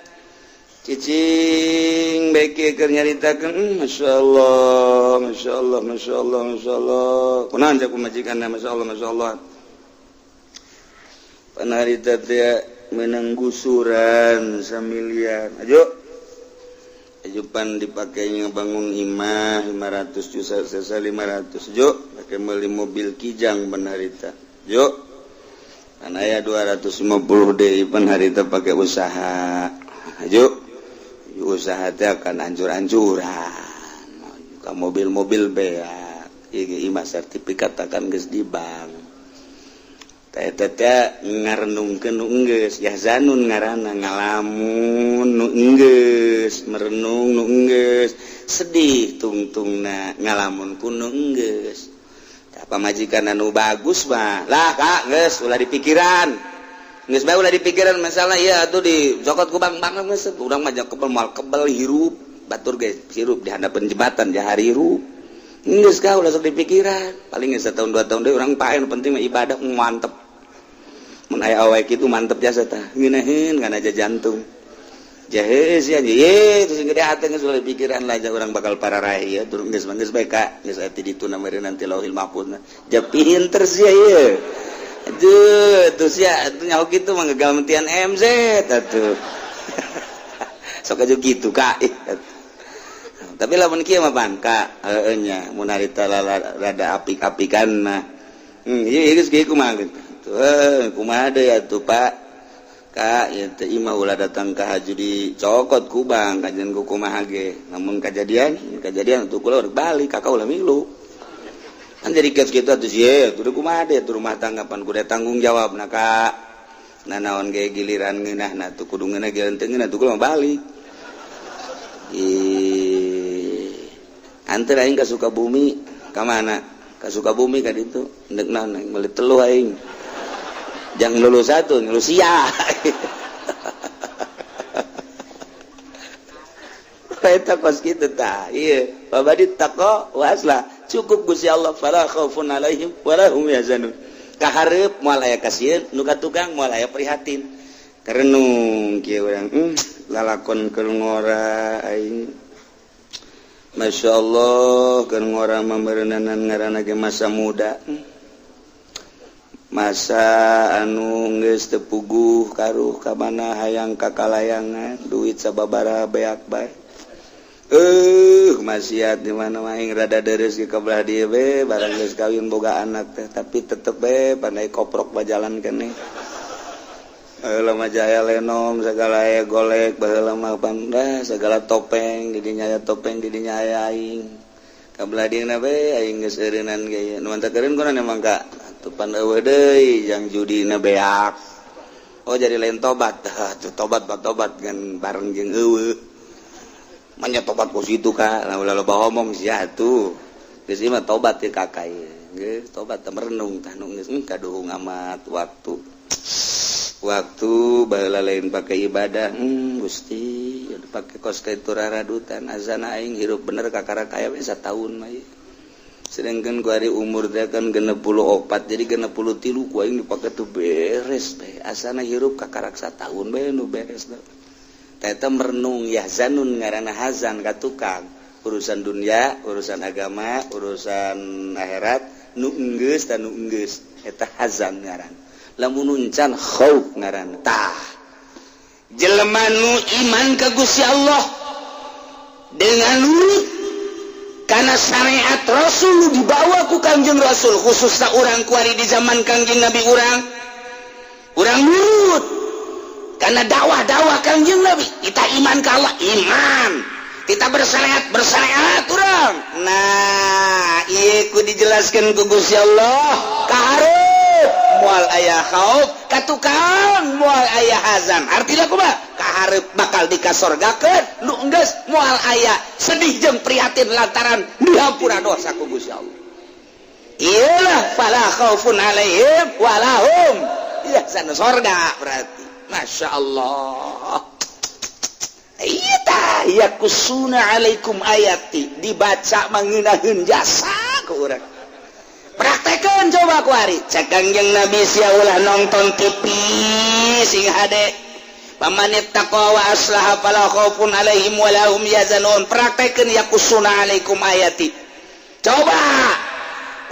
Cicing bae kieu keur nyaritakeun, masyaallah, masyaallah, masyaallah, masyaallah. Kunaon cek pamajikanna masyaallah, masyaallah. Panarita teh meunang gusuran samiliar. Ayo. Ajupan dipakainya bangun imah 500 juta sesa 500 jo pakai beli mobil Kijang panharita jo kan aya 250 deui panharita pakai usaha jo usaha teh akan ancur-ancuran ka mobil-mobil beak ieu imah sertifikat akan geus di bank. Eta teh ngarenungkeun nu enggeus yahzanun ngaranna ngalamun nu enggeus merenung nu enggeus sedih tungtungna ngalamun ku nu enggeus. Tah pamajikan anu bagus mah lah Kak geus ulah dipikiran geus bae ulah dipikiran masalah ieu atuh dicokot ku bank-bank geus urang mah kebel moal kebel hirup batur ge hirup di handapeun jembatan jahari hirup geus ka ulah sok dipikiran paling geus satahun 2 tahun deui urang pae nu penting mah ibadah mantep. Mun aya awewe kitu mantep jasa tah ngeunaheun kana aja jantung jahe sia ye terus gede hate geus ulah pikiran lah urang bakal pararai ya turun geus geus bae ka geus aya ti ditu na meureun nanti lauhil mahfuz ja pinter sia ieu aduh tuh sia atuh nyaho kitu mah gagal mentian MZ atuh sok aja gitu ka. Tapi lamun kieu mah pan ka heueuh nya mun harita rada apik-apikan mah ieu geus kieu kumaha gitu. Kumaha deui atuh Pak Kak ieu teh imah ulah datang ka haji dicokot ku bank kajian ku kumaha ge namun kajadian kajadian atuh kula balik kakak ulah milu kan jadi kieu kitu atuh sieun atuh kumaha deui atuh rumah tangga pan kudu tanggung jawab na Kak nah naon ge giliran ngeunahna atuh kudu ngeunah giliran teu ngeunah atuh kula mah balik. Ih anteur aing ka Sukabumi ka mana ka Sukabumi ka ditu endek naon aing meuli teluh aing jangan lulus satu lulus sia. Eta kos kitu tah ieu babadi taqwa waslah cukup Gusti Allah fala khaufun alaihim wala hum yahzanun. Kahareup moal aya kasieun nu ka tukang moal aya prihatin karenung kieu urang lalakon keur ngora aing masyaallah keur ngora mameureunana ngaranna ge masa muda masa anu geus teu puguh karuh ka mana hayang kakalayangan duit sababaraha beak bae maksiat di mana aing rada deres ge ka belah dieu be barang geus kawin boga anak teh tapi tetep be pandai koprok bajalan keneh baheula mah jaya lenong segala aya golek baheula mah panda segala topeng di dinya aya topeng di dinya aya aing ka belah dieu na be aing geus eureunnan ge nu mantap eureun kunaon emang ka tupan eueuh deui jang judina beak oh jadi lain tobat tuh tobat tobat kan bareng jeung eueuh manya tobat ku situ ka lah ulah loba omong sia atuh geus ieu mah tobat ye kakak ieu geus tobat teh merenung tah nu geus kaduhung amat waktu waktu baheula lain pake ibadah Gusti pake kos kitu raradutan azana aing hirup bener kakara kaya we sataun mah ieu. Sedangkan ku hari umur teh kan 64 jadi 63 ku aing dipake tuh beres bae asana hirup kakarak sataun bae nu beres teh. Eta merenung yahzanun ngaranna hazan ka tukang urusan dunia urusan agama urusan akhirat nu enggeus ta nu enggeus eta hazan ngaran Lamun encan, khauf ngaranna. Tah, jelema nu iman ka Gusti Allah dengan nurut karena syariat Rasul nu dibawa ku Kangjeng Rasul, khususnya urang kuari di zaman Kangjeng Nabi, urang urang nurut karena dakwah-dakwah Kangjeng Nabi. Kita iman ke Allah, iman kita bersyariat, bersyariat urang. Nah, iya, ku dijelaskan ku Gusti Allah, kaharep moal aya khauf, katukang moal aya hazan. Artinya kumaha? Kaharep bakal dikasorgakeun nu enggeus moal aya sedih jeung prihatin lantaran dihampura dosa ku Gusti Allah. Iyalah, fala khaufun alaihim walahum yahzanun, sorga berarti. Masya Allah. Iya, tah, yaqussuna alaikum ayati, dibaca mengenahin jasa ke urang. Praktekan coba kuari. Cek Kangjeng Nabi, sia ulah nonton TV sing hade. Famanittaqa wa aslaha fala khaufun alaihim wala hum yahzanun. Praktekeun yaqussuna alaikum ayati. Coba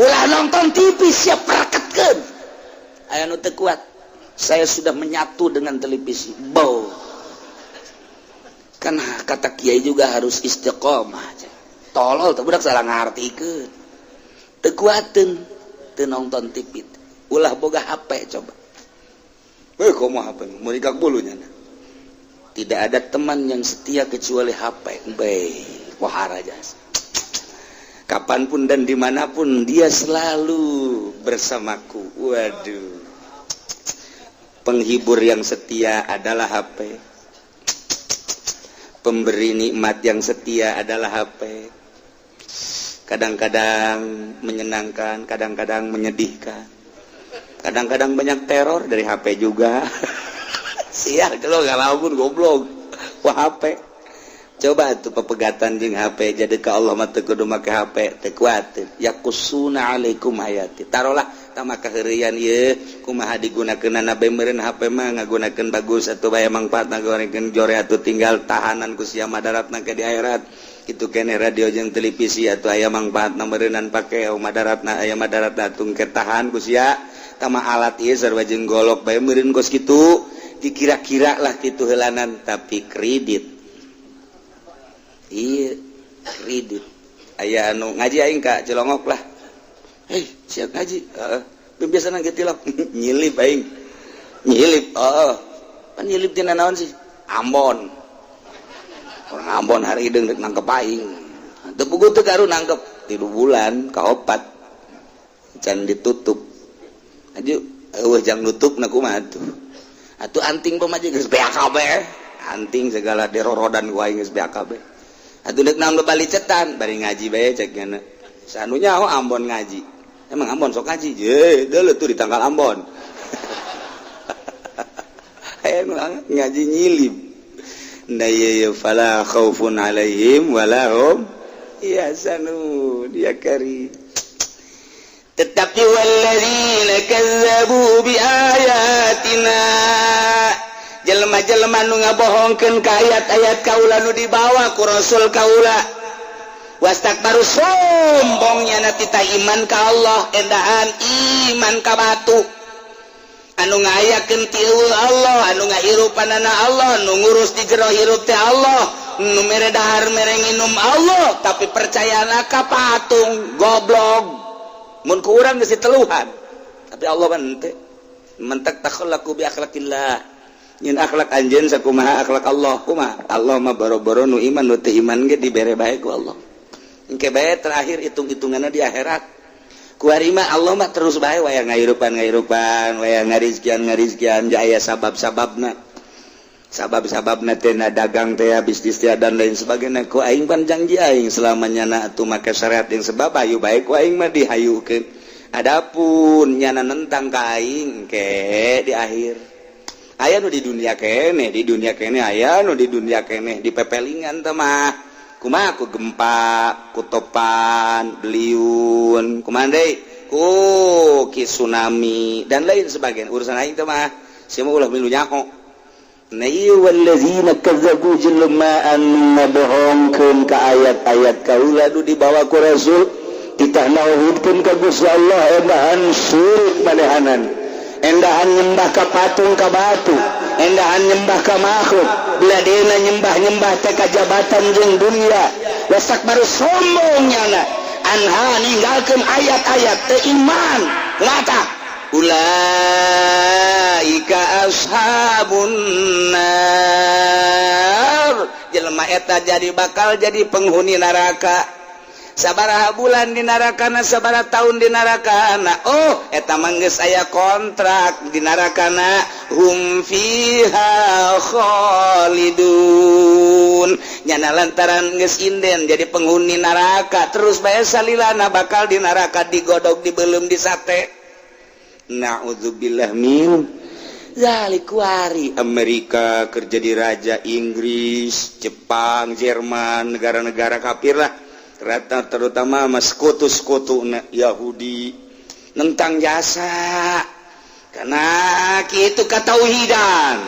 ulah nonton TV, siap praktekkeun. Aya nu teu kuat. Saya sudah menyatu dengan televisi. Bau. Kan kata kiai juga harus istiqomah. Tolol tuh budak, salah ngartikeun. Teu kuateun teu nonton TV. Ulah boga HP coba. Eh, komo HP mau dikak bulunya. Tidak ada teman yang setia kecuali HP. Baik, wahara jasa. Kapanpun dan dimanapun dia selalu bersamaku. Waduh. Penghibur yang setia adalah HP. Pemberi nikmat yang setia adalah HP. Kadang-kadang menyenangkan, kadang-kadang menyedihkan. Kadang-kadang banyak teror dari HP juga. Sial kalau nggak lamun goblok. Wah, HP. Coba tuh pepegatan jeung HP, jadi ke Allah mah teu kudu make HP, teu kuat. Yaqussuna alaikum ayati. Tarolah tah maka heureuyan ieu kumaha digunakeun bae meureun HP mah, ngagunakeun bagus atuh bae mangfaat, ngagunakeun jore atuh tinggal tahanan ku sia madaratna ke di akhirat. Itu kene radio jeung televisi atuh aya mangfaatna meureunan, pake madaratna, aya madaratna atuh ke tahan ku sia. Tama alat ieu sarua jeung golok bae meureun, kos kitu dikira-kira lah kitu heulanan. Tapi kredit, iya, kredit. Aya anu ngaji aing ka Cilongok lah. Hei, siap ngaji? Heeh. Biasa nang tilok nyilip aing. Nyilip, oh. Pan nyilip tina naon sih? Ambon. Orang Ambon hari deung rek nangkep aing. Teu puguh teu karu nangkep 3 bulan kaopat. Can ditutup. Aju eueuh jang nutup na kumaha tuh. Atuh anting pamaji geus beak kabeh. Anting segala derorodan ku aing geus beak kabeh. Atuh deuk naon balicetan bari ngaji bae cek nyana. Sanu nyaho Ambon ngaji. Emang Ambon sok ngaji? Je, deuleu tuh di tanggal Ambon. Aya nu ngaji nyilip. Nah, iya, fala khaufun alaihim wala hum yahzanun. Ya kari. Tetapi walladzina kazzabu bi ayatina, jelema-jelema nu ngabohongkeun ka ayat-ayat kaula nu dibawa ku Rasul kaula, wastakbaru, sombongnya na tita iman ka Allah, endahan iman ka batu. Anu ngayakeun ti Allah, anu ngahirupanana Allah, nu ngurus di jero hirup teh Allah, nu mere dahar mere nginum Allah, tapi percayana ka patung, goblok. Mun ku urang geus diteluhan, tapi Allah mah henteu. Mentek takhallaqu bi akhlaqillah. Nyin akhlak anjeun sakumaha akhlak Allah, kumaha? Allah mah boro-boro nu iman, nu teu iman ge dibere bae ku Allah. Engke bae terakhir hitung-hitunganna di akhirat. Kuari mah Allah mah terus bae waya ngahirupan ngahirupan, waya ngarizkian ngarizkian, jaya sabab-sababna. Sabab-sababna teh na dagang teh, bisnis teh, dan lain sebagainya. Ku aing pan janji aing selamanya na atuh make syariat yang sebab ayu bae ku aing mah dihayukeun. Adapun nyana nentang ka aing ke di akhir. Aya nu di dunia kene, di dunia kene, aya nu di dunia kene di pepelingan teh mah. Kumaha? Ku gempa, ku topan beliun, kumaha deui, ku ki tsunami dan lain sebagainya. Urusan aing teh mah sia mah ulah milu nyaho. Nah, ieu wallazina kazzabu, jelema anu ngabohongkeun ka ayat-ayat kaula nu dibawa ku Rasul, titah nauhidkeun ka Gusti Allah, enahan syirik manehanan. Endahan nyembah ka patung, ka batu, endahan nyembah ka makhluk, beladena nyembah-nyembah teh ka jabatan jeung dunia. Wastakbaru, sombong nyana, anha, ninggalkeun ayat-ayat, teu iman mata. Ulaika ashabun nar, jelema eta jadi bakal jadi penghuni neraka. Sabaraha bulan di narakana, sabaraha tahun di narakana, oh, eta mah geus aya kontrak di narakana. Hum fiha khalidun. Nyana lantaran geus inden jadi penghuni neraka, terus bae salilana bakal di neraka, digodog, dibelum, disate. Naudzubillah min zalik. Kuari Amerika kerja di raja Inggris, Jepang, Jerman, negara-negara kafir lah, ternyata terutama mas sekutu-sekutu Yahudi nentang jasa karena gitu katauhidan.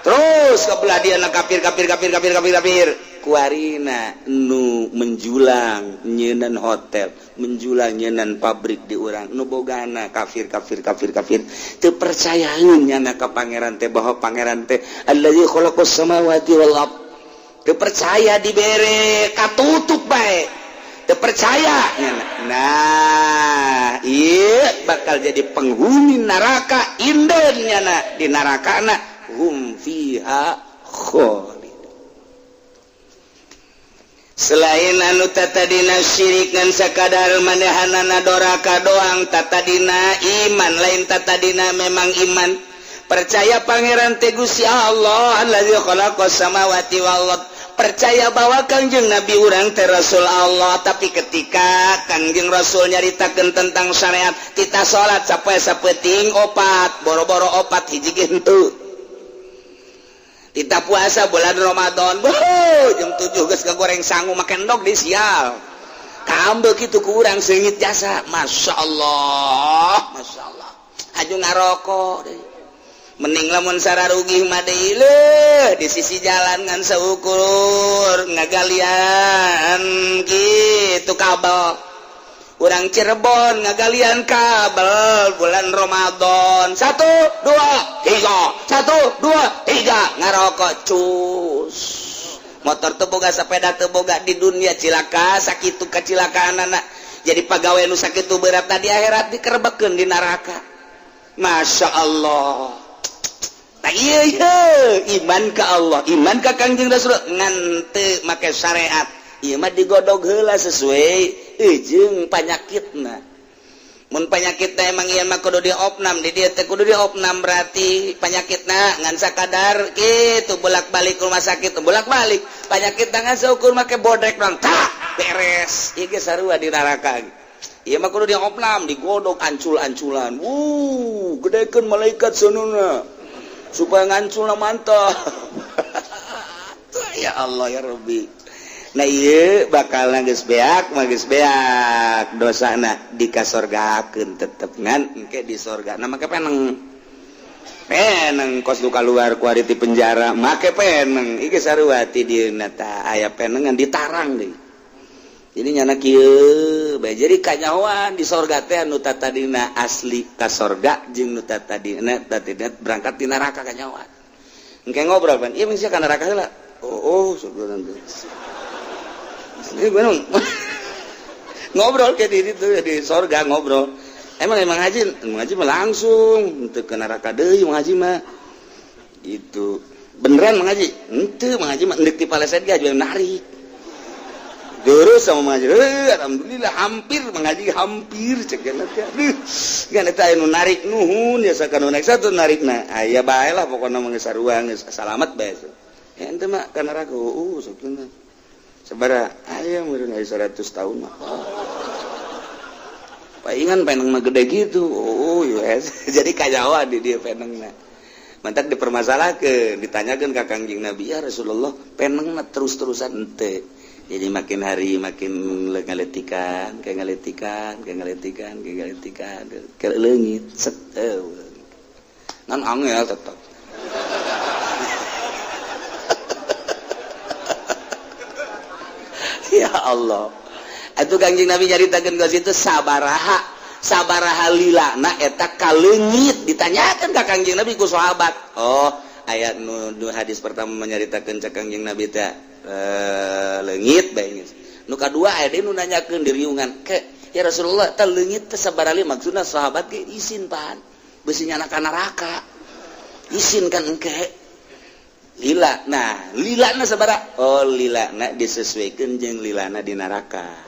Terus kebelah dia kafir, kafir, kafir, kafir, kafir, kafir. Kuarina nu menjulang nyenan hotel, menjulang nyenan pabrik di urang nu bogana kafir, kafir, kafir, kafir. Teu percayaan nyana ka pangeran teh, bahwa pangeran teh allazi khalaqas samawati wal ard. Teu percaya, dibere katutup bae, teu percaya. Nah, iya, bakal jadi penghuni neraka inden nyana di neraka na. Hum fiha khalid. Selain anu tatadina syirik ngan sakadar manehanana doraka doang, tatadina iman, lain tatadina memang iman, percaya pangeran teh Gusti Allah allazi khalaqas samawati wal ard, percaya bahwa Kangjeng Nabi urang teh Rasul Allah. Tapi ketika Kangjeng Rasul nyaritakeun tentang syariat, tita salat sampai sapeting opat, boro-boro opat, hiji ge henteu. Tita puasa bulan Ramadan, boh, jam 7 geus goreng sangu, make endog di sial kambe kitu kurang seungit jasa. Masya Allah, Masya Allah. Aju ngarokok deui. Mending lamun sararugih mah deui di sisi jalan ngan seukur ngagalian gitu kabel. Urang Cirebon ngagalian kabel bulan Ramadan, satu dua tiga, satu dua tiga, ngarokok cus. Motor teu boga, sepeda teu boga. Di dunia cilaka sakitu kacilakaan anak jadi pegawai nu sakitu berat, tadi akhirat dikerebekeun di neraka. Masya Allah. Nah, iya, iman ke Allah, iman ke Kangjeng Rasul, ngan teu make syariat. Ieu mah digodog heula sesuai jeung panyakitna. Mun panyakitna emang ieu mah kudu diopnam, di dieu teh kudu diopnam, berarti panyakitna ngan sakadar kitu bolak-balik rumah sakit, bolak-balik. Panyakitna ngan seukur make bodrek doang, tak beres. Ieu ge sarua di neraka. Ieu mah kudu diopnam, digodog ancul-anculan. Wuh, gedekeun malaikat seununa supaya ngancul mantap. Ya Allah, ya Rabbi. Nah, iya, bakal geus beak mah geus beak dosana, dikasorgakeun tetep, ngan engke di sorga. Nah, make peneng peneng kos nu keluar ku ti penjara make peneng. Iki sarua ti dieuna tah, aya penengan ditarang deui. Jadi nyana kieu bae, jadi kanyahoan di sorga teh anu tatadina asli ka sorga jeung nu tatadina tatadina berangkat di neraka kanyahoan. Engke ngobrol pan, ieu mah ka neraka heula. Oh, sebenarnya ini ngobrol kayak di itu di sorga ngobrol. Emang emang haji, emang haji mah langsung untuk ke neraka deui. Mang haji mah itu beneran mang haji henteu, mang haji mah endek di paleset ge aju narik terus sama mang haji. Eh, alhamdulillah hampir mang haji, hampir cek teh. Aduh, kan eta anu narik nuhun ya, sakanu naik satu narikna aya bae lah, pokokna mah geus sarua, geus salamet bae. Ya ente mah ka neraka. Sakitu sabaraha aya meureun, aya 100 tahun mah. Paingan peneng mah gede gitu. Oh yes. Jadi kajawa di dia penengna mantak dipermasalahkan, ditanyakan ke Kangjeng Nabi, ya Rasulullah, peneng terus-terusan ente, jadi makin hari makin ngaletikan, kayak ngaletikan, kayak ngaletikan, kayak ngaletikan, kayak leungit set, eh, ngan angel tetap. Ya Allah, itu Kangjeng Nabi nyaritakeun ke situ sabaraha. Sabaraha lilana eta kaleungit ditanyakan ka Kangjeng Nabi ku sahabat. Oh, ayat nu, nu hadis pertama menyaritakeun cek Kangjeng Nabi teh leungit bae geus. Nu kadua aya deui nu nanyakeun di riungan ke, ya Rasulullah, teh leungit teh sabaraha? Maksudna sahabat ge isin pan besi nyana ka neraka, isin kan engke lila. Nah, lilana sabaraha? Oh, lilana disesuaikan jeung lilana di neraka.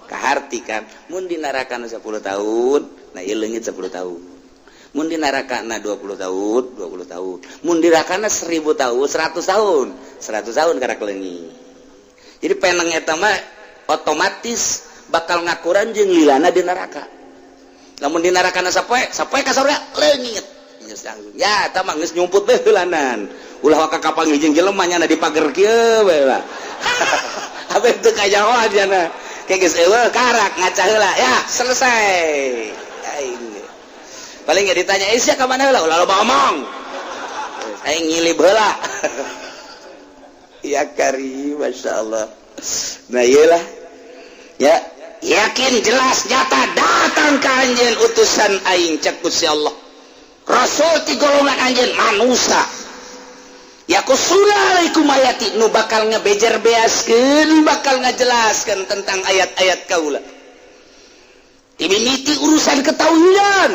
Kaharti kan mun di neraka 10 tahun, nah ieu leungit 10 tahun. Mun di neraka na 20 tahun, 20 tahun. Mun di neraka 1000 tahun, 100 tahun, 100 tahun karak leungit. Jadi peneng eta mah otomatis bakal ngakuran jeung lilana di neraka. Lamun di neraka na sapoe sapoe ka surga, leungit geus langsung. Ya, eta mah geus nyumput bae heulanan, ulah waka kapanggih jeung jelema nya di pager kieu bae lah. Apa itu kajahoan jana kayak geus eueuh, karak ngaca heula, ya selesai. Aing paling nggak ditanya, "Eh, sia ka mana heula?" "Ulah loba omong, aing ngilib heula." Ya kari, Masya Allah. Nah, iyalah ya, yakin jelas nyata datang ke anjeun utusan aing, cek Gusti Allah, rasul ti golongan anjeun manusia, yaqussuna alaikum ayati, nu bakal ngebejer beaskeun, bakal ngajelaskeun tentang ayat-ayat kaula. Dimimiti urusan ketauhidan,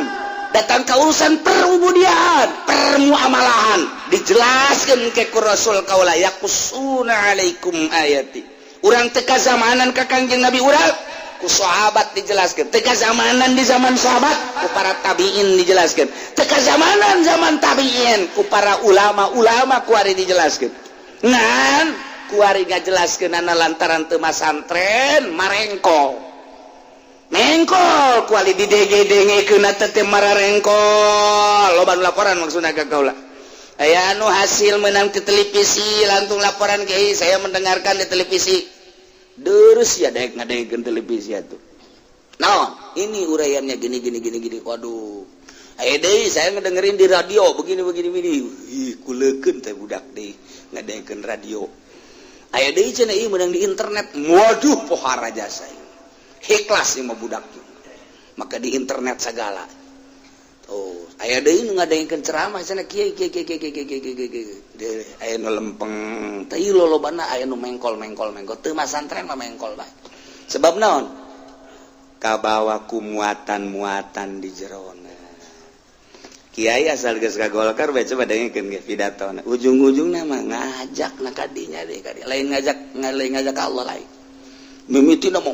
datang ke urusan perubudian, permuamalahan, dijelaskan ke ku rasul kaula. Yaqussuna alaikum ayati. Urang teka zamanan ka Kangjeng Nabi urang ku sahabat dijelaskan, teka zamanan di zaman sahabat ku para tabiin dijelaskan, teka zamanan zaman tabiin ku para ulama-ulama kuari dijelaskan. Ngan kuari ngajelaskeun ana lantaran teu masantren marengkol mengkol kuali di denge-dengekeun teh mararengkol. Loba nu laporan maksudna ka kaula, aya anu hasil menang di televisi langsung laporan, "Kiai, saya mendengarkan di televisi." Terus ya daek ngadengekeun televisi atuh naon, ini uraiannya gini gini gini gini. Waduh, aya deui, "Saya ngedengerin di radio begini begini begini." Ih, kulekeun teh budak deui ngadengekeun radio. Aya deui cenah, "Ieu menang di internet." Waduh, pohara jasa, ikhlas ieu mah budak maka di internet segala. Oh, aya deui nu ngadengekeun ceramah cenah, "Kiai kiai kiai kiai kiai kiai kiai kiai." Aya nu lempeng teh lolobana, aya nu mengkol mengkol mengkol, teu masantren mah mengkol bae. Sebab naon? Kabawa ku muatan-muatan di jerona. Kiai asal geus ka Golkar bae, coba dengekeun ge pidatona, ujung-ujungna mah ngajak na kadinya deui kadi, lain ngajak, lain ngajak ka Allah, lain. Mimitina mau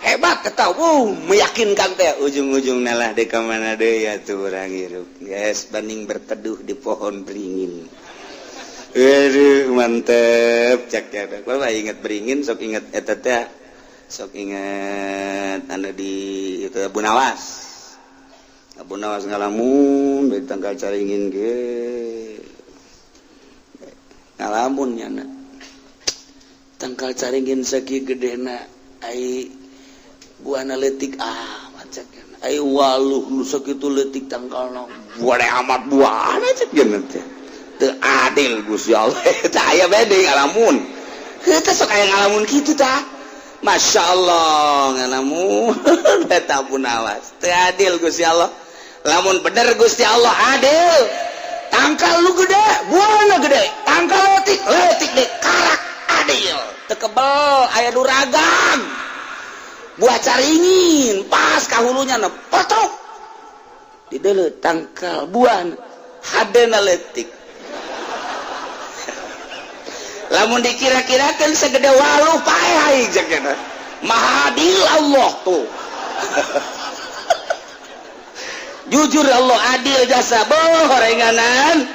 hebat eta, wuh, meyakinkan teh, ujung-ujungna lah deui ka mana deui atuh urang hirup geus banding berteduh di pohon beringin. Aduh, mantep cak ya. Kalau inget beringin sok inget eta teh, sok inget anu di itu Abu Nawas. Abu Nawas ngalamun dari tangkal caringin ge ngalamun nyana, tangkal caringin sakieu gedena, ai buahna leutik amat cek. Ai waluh nu sakitu leutik tangkalna, buahna amat buahna cek teh. Teu adil Gusti Allah. Tah, aya bae deui ngalamun. Heuh, sok aya ngalamun kitu tah. Masya Allah, ngalamun eta Abu Nawas. Teu adil Gusti Allah. Lamun bener Gusti Allah adil, tangkal lu gede, buahna gede, tangkal leutik, leutik deh, karak adil. Teu kebel aya nu ragang buah caringin, pas kahulunya na potok di deuleu tangkal buah hadena leutik. Lamun dikira-kirakan segede waluh, paeh aing cek. Maha adil Allah tuh. Jujur Allah adil jasa bohorenganan.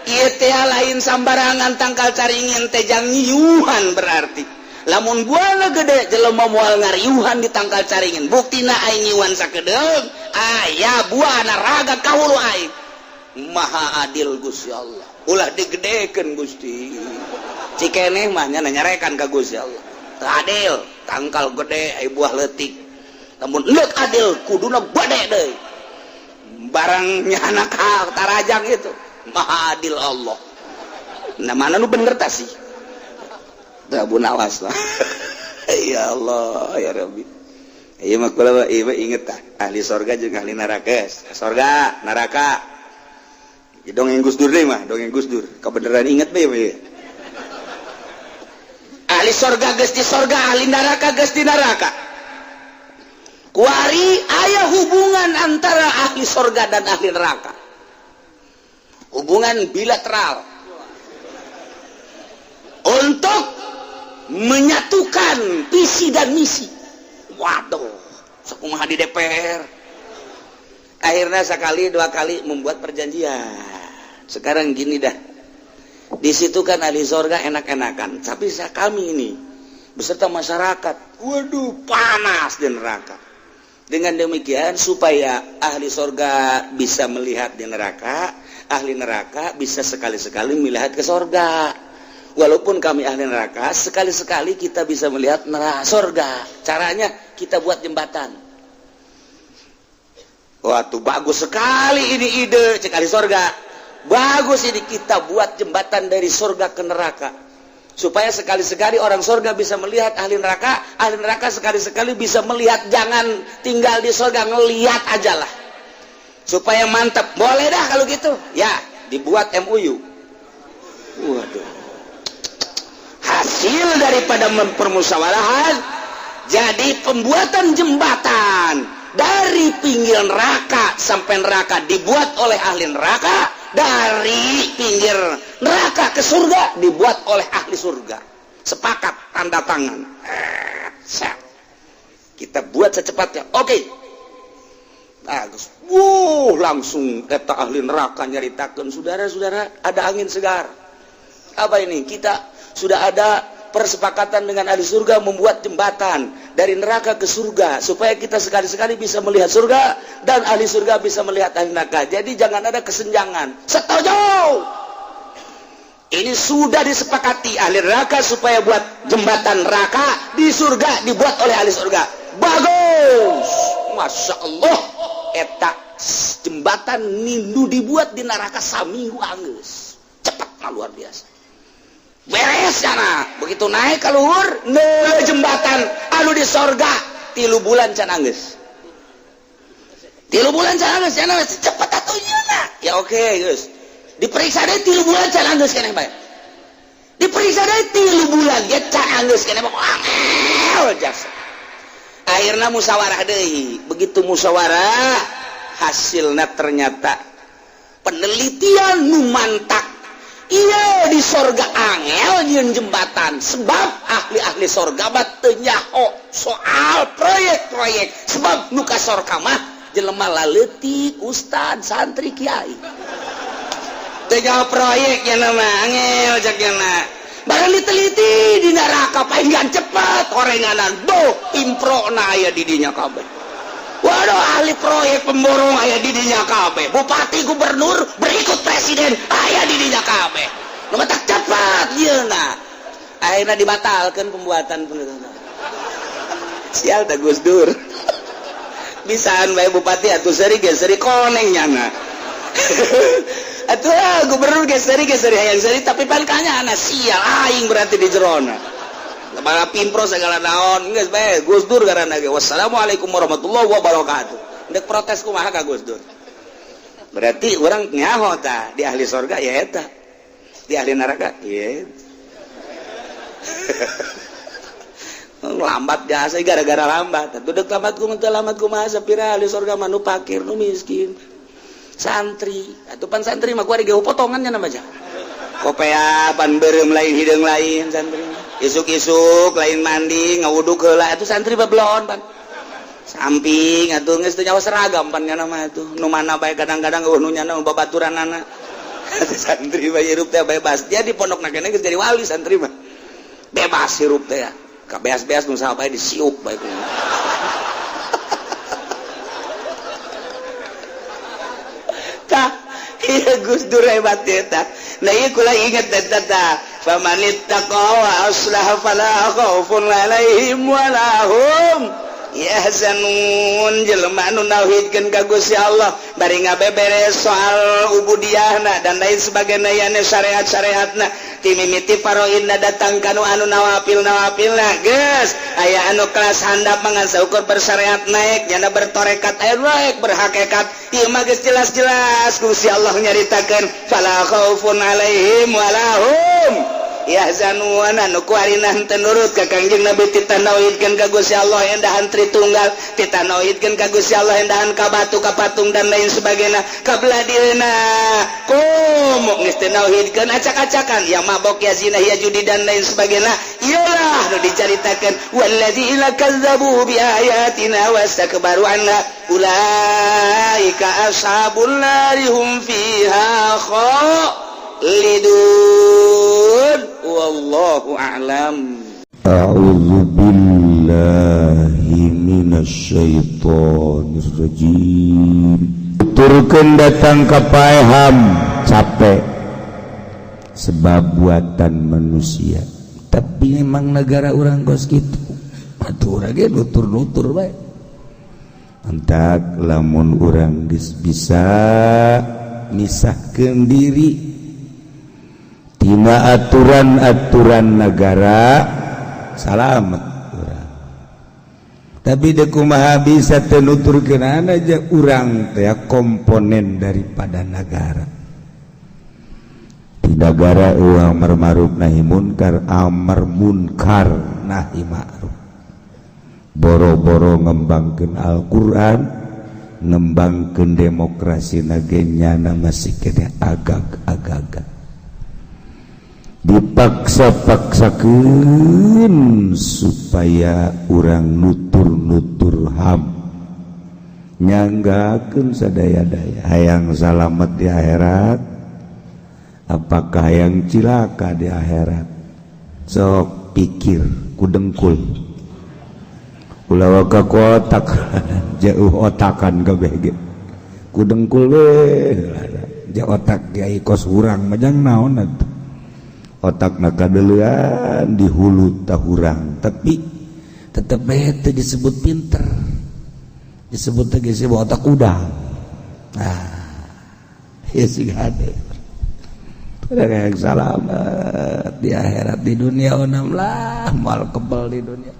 Ieu teh lain sambarangan tangkal caringin teh jang nyiuhan. Berarti lamun buahna gede, jelema moal ngariuhan di tangkal caringin. Buktina aing nyiuhan sakedeung, aya buahna raga ka hulu aing. Maha adil Gusti Allah, ulah digedekeun Gusti. Cikeneh mah nya nyarekan ka Gusti Allah, teu adil, tangkal gede ai buah leutik. Lamun endek adil, kuduna gede deui barangnya anak tarajang itu. Maha adil Allah. Nah, mana nu bener tah sih? Teu Abu Nawas lah. Ya Allah, ya Rabbi. Ieu mah kula ieu mah inget tah, ahli sorga jeung ahli neraka. Sorga, neraka. Dongeng Gus Dur deui mah, dongeng Gus Dur. Kebenaran inget bae ieu. Ahli sorga geus di sorga, ahli neraka geus di neraka. Kuari aya hubungan antara ahli sorga dan ahli neraka. Hubungan bilateral. Untuk menyatukan visi dan misi. Waduh, sakumaha di DPR. Akhirnya sekali dua kali membuat perjanjian. Sekarang gini dah. Di situ kan ahli sorga enak-enakan, tapi kami ini beserta masyarakat, waduh, panas di neraka. Dengan demikian, supaya ahli sorga bisa melihat di neraka, ahli neraka bisa sekali-sekali melihat ke sorga. Walaupun kami ahli neraka, sekali-sekali kita bisa melihat neraka sorga. Caranya kita buat jembatan. Waktu bagus sekali ini ide, cek ahli sorga. Bagus ini, kita buat jembatan dari sorga ke neraka. Supaya sekali-sekali orang sorga bisa melihat ahli neraka, ahli neraka sekali-sekali bisa melihat, jangan tinggal di sorga, ngelihat aja lah. Supaya mantap, boleh dah kalau gitu. Ya, dibuat MOU. Waduh. Hasil daripada permusyawarahan, jadi pembuatan jembatan dari pinggir neraka sampai neraka dibuat oleh ahli neraka, dari pinggir neraka ke surga dibuat oleh ahli surga. Sepakat, tanda tangan. Kita buat secepatnya. Oke. Bagus. Wuh, langsung kata ahli neraka nyaritakan, "Saudara-saudara, ada angin segar." "Apa ini?" "Kita sudah ada persepakatan dengan ahli surga membuat jembatan dari neraka ke surga supaya kita sekali-sekali bisa melihat surga dan ahli surga bisa melihat ahli neraka. Jadi jangan ada kesenjangan." "Setuju." Ini sudah disepakati ahli neraka supaya buat jembatan neraka di surga dibuat oleh ahli surga. "Bagus." Masya Allah, eta jembatan nindu dibuat di neraka saminggu anggeus. Cepat, luar biasa. Beres sana. Begitu naik ke luhur, ne jembatan anu di sorga 3 bulan can anggeus. 3 bulan can anggeus, can anggeus, cepet atuh nyeuna. Ya oke, geus. Diperiksa deh 3 bulan can anggeus keneh bae. Diperiksa deh 3 bulan ge can anggeus keneh, angel jasa. Akhirnya musyawarah deui. Begitu musyawarah, hasilnya ternyata penelitian nu mantak iya di sorga angel nyieun jembatan, sebab ahli-ahli sorga mah teu nyaho soal proyek-proyek, sebab nu ka sorga mah jelema laleutik, ustad, santri, kiai, teu nyaho proyek nya mah angel cek nya. Barang diteliti di neraka palingan cepet orenganan do improna aya di dinya kabeh. Waduh, ahli proyek pemborong aya di dinya kabeh, bupati, gubernur, berikut presiden aya di dinya kabeh. Nu tak cepat yeuna. Akhirnya dibatalkan pembuatan. Sial tak Gus Dur, bisaan bae bupati atuh seri ge seri koneng nyana atuh, ah, gubernur ge seri ge seri, hayang seri, tapi pan kanya sial aing berarti di jerona para pimpro segala naon. Geus bae Gus Dur garana ge, wassalamualaikum warahmatullahi wabarakatuh. Ndek protes kumaha ka Gus Dur? Berarti orang nyaho tah di ahli sorga ya eta, di ahli neraka ya lambat jasa, gara-gara lambat atuh. Dek lambat kumaha, teu lambat kumaha, sapira ahli sorga mah nu fakir, nu miskin, santri atuh. Pan santri mah kuari ge potongannya nama aja kopea pan beureum lain, hideung lain. Santri isuk-isuk lain mandi, ngawuduk heula atuh. Santri babelon pan samping atuh, geus teu nyawa seragam pan nya mah atuh, nu mana bae kadang-kadang eueuh nu nyana babaturanana. Santri mah hirup teh bebas. Dia di pondok keneh geus jadi wali. Santri mah bebas hirup teh ya, kabeas-beas nu saha bae disiuk bae kumaha. Tah, iya Gus Dur hebat eta. Nah, ieu kula inget eta tah. Famanittaqa wa aslaha fala khaufun alaihim wala hum. Yahzanun. Jelema anu nauhidkeun ka Gusti Allah bari ngabeberes soal ubudiyahna dan lain sebagainya, yane syariat-syariatna, ti mimiti faraidna datang kanu anu nawafil nawafilna. Geus aya anu kelas handap mangan saukur bersyariat naik, nyana bertorekat aya naik berhakikat. Ieu mah geus jelas-jelas Gusti Allah nyaritakeun, fala khaufun alaihim wala hum yahzanun. Anu kuarina henteu nurut ka Kangjeng Nabi, titah nauhidkeun ka Gusti Allah endahan Tritunggal, titah nauhidkeun ka Gusti Allah endahan ka batu, ka patung, dan lain sebagainya, kabelah dirina komo geus teu nauhidkeun, acak-acakan, ya mabok, ya zina, ya judi, dan lain sebagainya. Iyalah nu dicaritakeun, walladzina kazzabu bi ayatina wastakbaru anha ulaika ashabun nari hum fiha khalidun. Wallahu a'lam. A'udzu billahi minasyaitonir rajim. Turkeun datang ka paeham capek sebab buatan manusia. Tapi memang negara urang kos kitu. Atuh urang ge nutur-nutur bae. Entak lamun urang geus bisa misahkeun diri tina aturan-aturan negara, salamet urang. Tapi de kumaha bisa teu nuturkeun aja, urang teh komponen daripada negara. Di negara uang amar ma'ruf nahi munkar, amar munkar nahi ma'ruf. Boro-boro ngembangkeun Al-Qur'an, ngembangkeun demokrasi nage, nyana masih kene agag-agagan, dipaksa-paksakeun supaya urang nutur-nutur HAM, nyanggakeun sadaya-daya. Hayang salamet di akhirat, apakah hayang cilaka di akhirat? Sok pikir ku dengkul, ulah waka kotak jauh otakan kabeh ge ku dengkul we. Ja otak kiai kos urang majang naon atuh, otak kadeulean di hulu tah urang, tapi tetep bae teu disebut pinter, disebut teh geus otak udang. Nah, ya sih hade yang salamet di akhirat. Di dunia onam lah, moal kebel di dunia.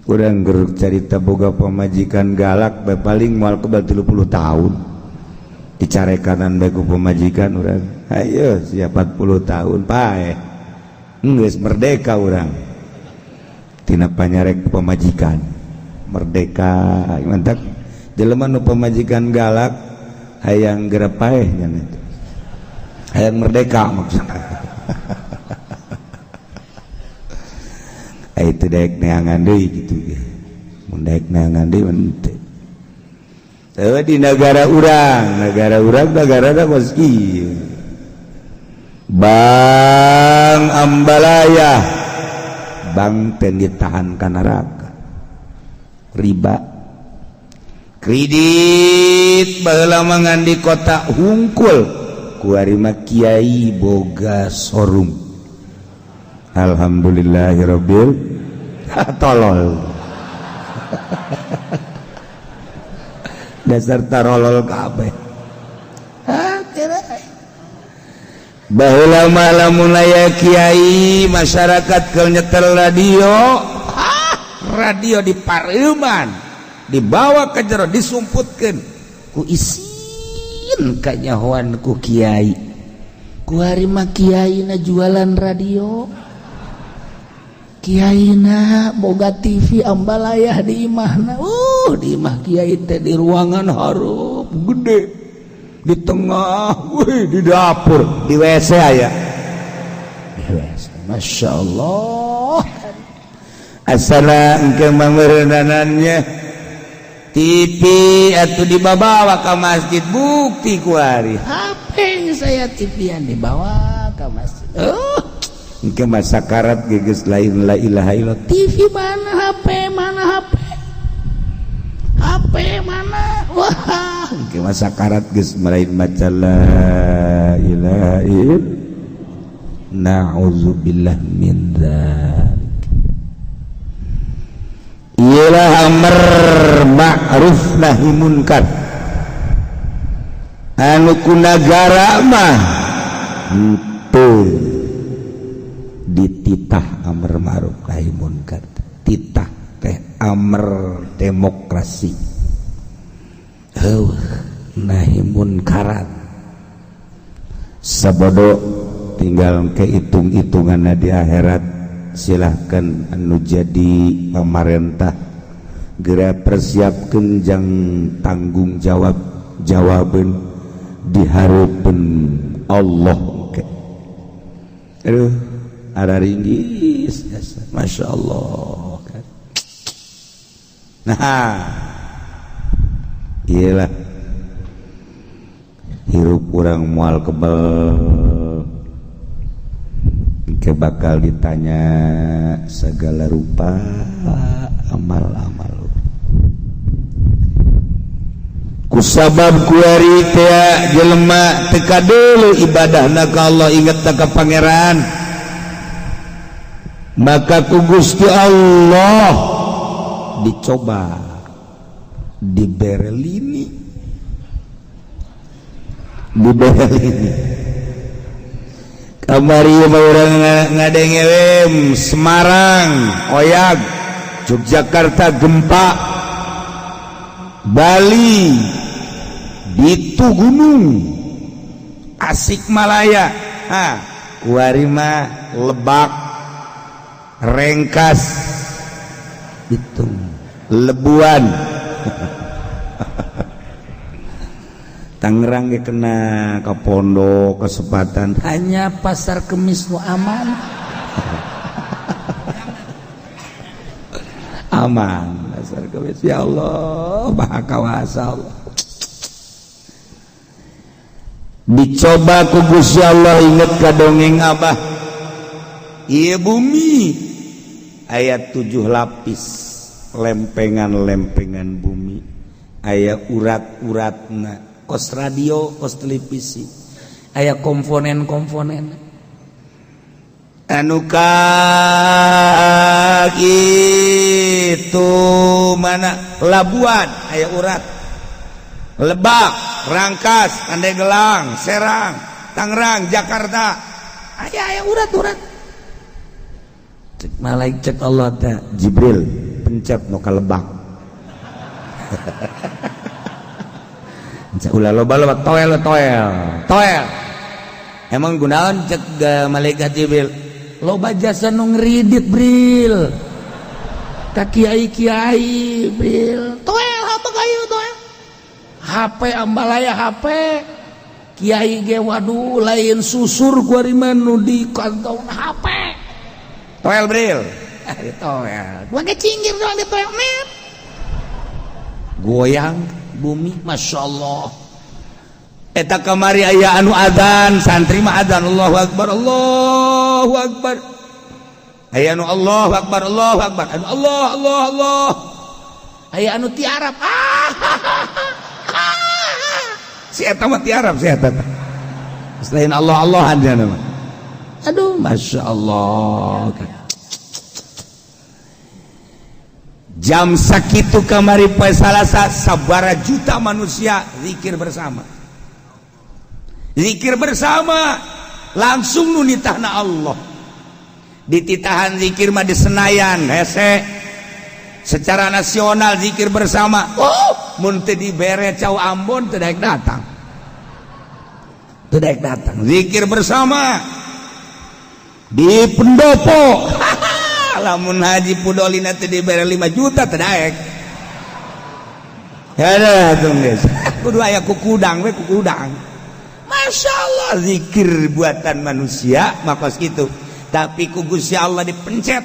Urang geruk carita boga pamajikan galak bae, paling moal kebel 30 tahun. Dicarekanan bae ku pamajikan urang, ayo siap 40 tahun paeh, geus merdeka urang tina panyarek pamajikan, merdeka. Mantap jelema nu pamajikan galak, hayang geura paeh nya itu, hayang merdeka maksudna. Itu daek neangan deui kitu ge, mun daek neangan deui mah henteu. Di negara urang, negara urang, negara kos kieu. Bang Ambalaya, bank teh ditahan ka neraka riba kredit. Baheula mah ngan di kota hungkul, kuari mah kiai boga showroom. Alhamdulillahirabbil tolol, dasar tarolol kabeh. Baheula mah lamun aya kiai, masyarakat keur nyetel radio, radio di pareuman dibawa ke jero, disumputkeun ku isin kanyahoan ku kiai. Kuari mah kiai na jualan radio, kiai na boga TV ambalayah di imahna. Di imah kiai teh di ruangan hareup gede, di tengah, wih, di dapur, di WC aya di WC. Masya Allah, asana engke mangeureunannya TV atuh dibawa ke masjid. Bukti kuari HP saya TV-an dibawa ke masjid. Oh, engke masa karat geus lain la ilaha illallah. TV mana, HP mana, HP HP mana, wah, engke masa karat geus lain maca la ilaha illallah. Na'udzubillah min dzalik. Ialah amar ma'ruf nahi munkar. Anu ku nagara mah henteu dititah amar ma'ruf nahi munkar, titah teh amar demokrasi, heuh nahi munkaran. Sabodo tinggal kehitung-hitungan di akhirat. Silahkan anu jadi pemerintah geura persiapkeun jang tanggung jawab, jawaban di hareupeun Allah. Oke, aduh, ada ringgis jasa. Masya Allah. Nah, iyalah, hirup kurang mual kebal ke bakal ditanya segala rupa amal-amal. Kusabab kuari teh jelema teka dulu ibadahna ka Allah, inget ka Pangeran, maka ku Gusti Allah dicoba, diberelini, diberelini. Kamari urang ngadenge Semarang oyag, Yogyakarta gempa, Bali itu gunung, Asik Malaya, ha kuari mah Lebak, Rengkas itu, Lebuan, Tangerang ge kena ke pondok kesempatan Hanya Pasar Kemis nu aman. Aman Pasar Kemis. Ya Allah, Maha Kawasa Allah. Dicoba ku Gusti Allah. Inget ka dongeng Abah, ieu bumi aya 7 lapis, lempengan-lempengan bumi, aya urat-uratna, kos radio, kos televisi, aya komponen-komponen. Anu ka itu mana, Labuan aya urat, Lebak, Rangkas, Pandeglang, Serang, Tangerang, Jakarta aya aya urat-urat. Cek malaikat, cek Allah teh, Jibril, pencet nu ka Lebak. Ulah loba-loba, toel toel toel. Emang gunaon? Cek malaikat Jibril, loba jasa nu ngeridit, Bril, ka kiai-kiai, Bril. Toel apa kayu, toel HP ambalaya HP kiai ge. Waduh, lain susur kuari mah nu di kantong HP. Toel, Bril. Ah, di toel gua ge cinggir doang di toel net. Goyang bumi, Masya Allah. Eta kamari aya anu adzan, santri mah adzan Allahu Akbar, Allahu Akbar, aya anu Allahu Akbar, Allahu Akbar, anu Allah Allah Allah. Aya anu tiarap, ah. Si eta mah tiarap, si eta teh selain Allah Allahan dia mah. Aduh, Masya Allah. Jam sakitu kamari poe Salasa, sabara juta manusia zikir bersama, zikir bersama langsung nu nitahna Allah. Dititahan zikir mah di Senayan hese, secara nasional zikir bersama. Oh, mun teu dibere cau Ambon teu daek datang, teu daek datang zikir bersama di pendopo. Lamun Haji Pudolina teu dibere 5 juta teu daek. Ya tuh guys, kudu aya kukudang we, kukudang. Masya Allah, zikir buatan manusia makos gitu, tapi ku Gusti Allah dipencet,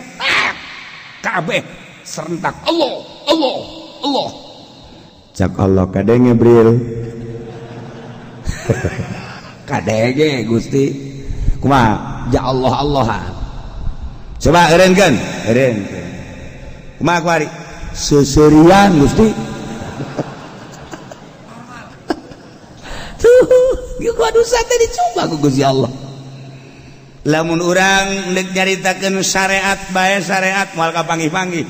kabeh serentak Allah Allah Allah. Cak Allah, kadenge, Bril? Kadenge, Gusti. Kumaha ja Allah Allah? Coba eureunkeun, eureunkeun. Kumaha kuari? Seuseurian, Gusti. Tuh gua dosa teh dicoba ku Gusti Allah. Lamun urang deuk nyaritakeun syariat bae, syariat moal kapanggih-panggih.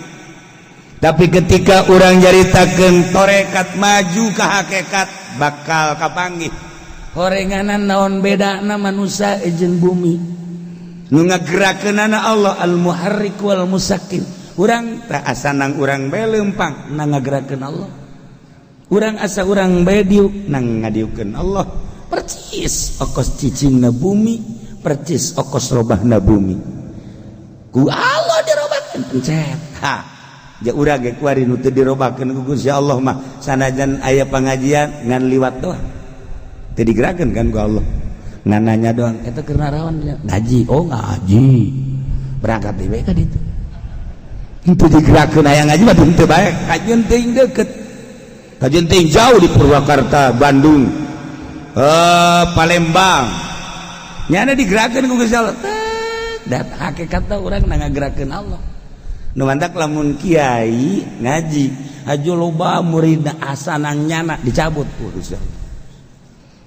Tapi ketika urang nyaritakeun torekat maju ka hakikat bakal kapanggih. Horenganan naon bedana manusia jeung bumi? Nu ngagerakeunana Allah al-muharrik wal musakkin. Urang tak asa nang urang bae leumpang na ngagerakeun Allah. Urang asa urang bae diuk nang ngadiukeun Allah. Percis okos cicingna bumi, percis okos robahna bumi. Ku Allah dirobakeun pencet. Ha, ja urang ge kuari nu teu dirobakeun ku Gusti Allah mah sanajan aya pangajian ngan liwat doang. Teu digerakeun kan ku Allah. Ngan nanya doang, eta keur naraon ngaji. Oh ngaji. Berangkat di bae ka ditu. Henteu digerakeun aya ngaji mah henteu bae. Kajeun teuing deukeut. Kajeun teuing jauh di Purwakarta, Bandung, Palembang. Nyana digerakeun ku Gusti Allah. Dat hakikatna urang na ngagerakeun Allah. Nu mantak lamun kiai ngaji aju loba muridna asa nang nyana dicabut ku Gusti Allah.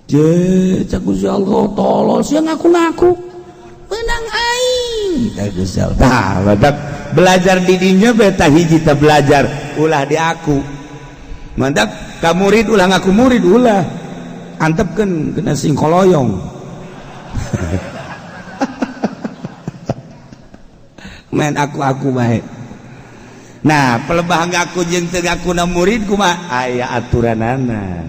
Je cak Gusti Allah tolol sia ngaku-ngaku menang aing tah Gusti Allah. Tah badak belajar di dinya beta hiji teh belajar ulah di aku. Mantak ka murid ulah ngaku murid ulah. Antepkeun kena sing koloyong. Main aku-aku bae. Nah, pelebah ngaku jeung teu ngakuna murid kumaha? Aya aturanana.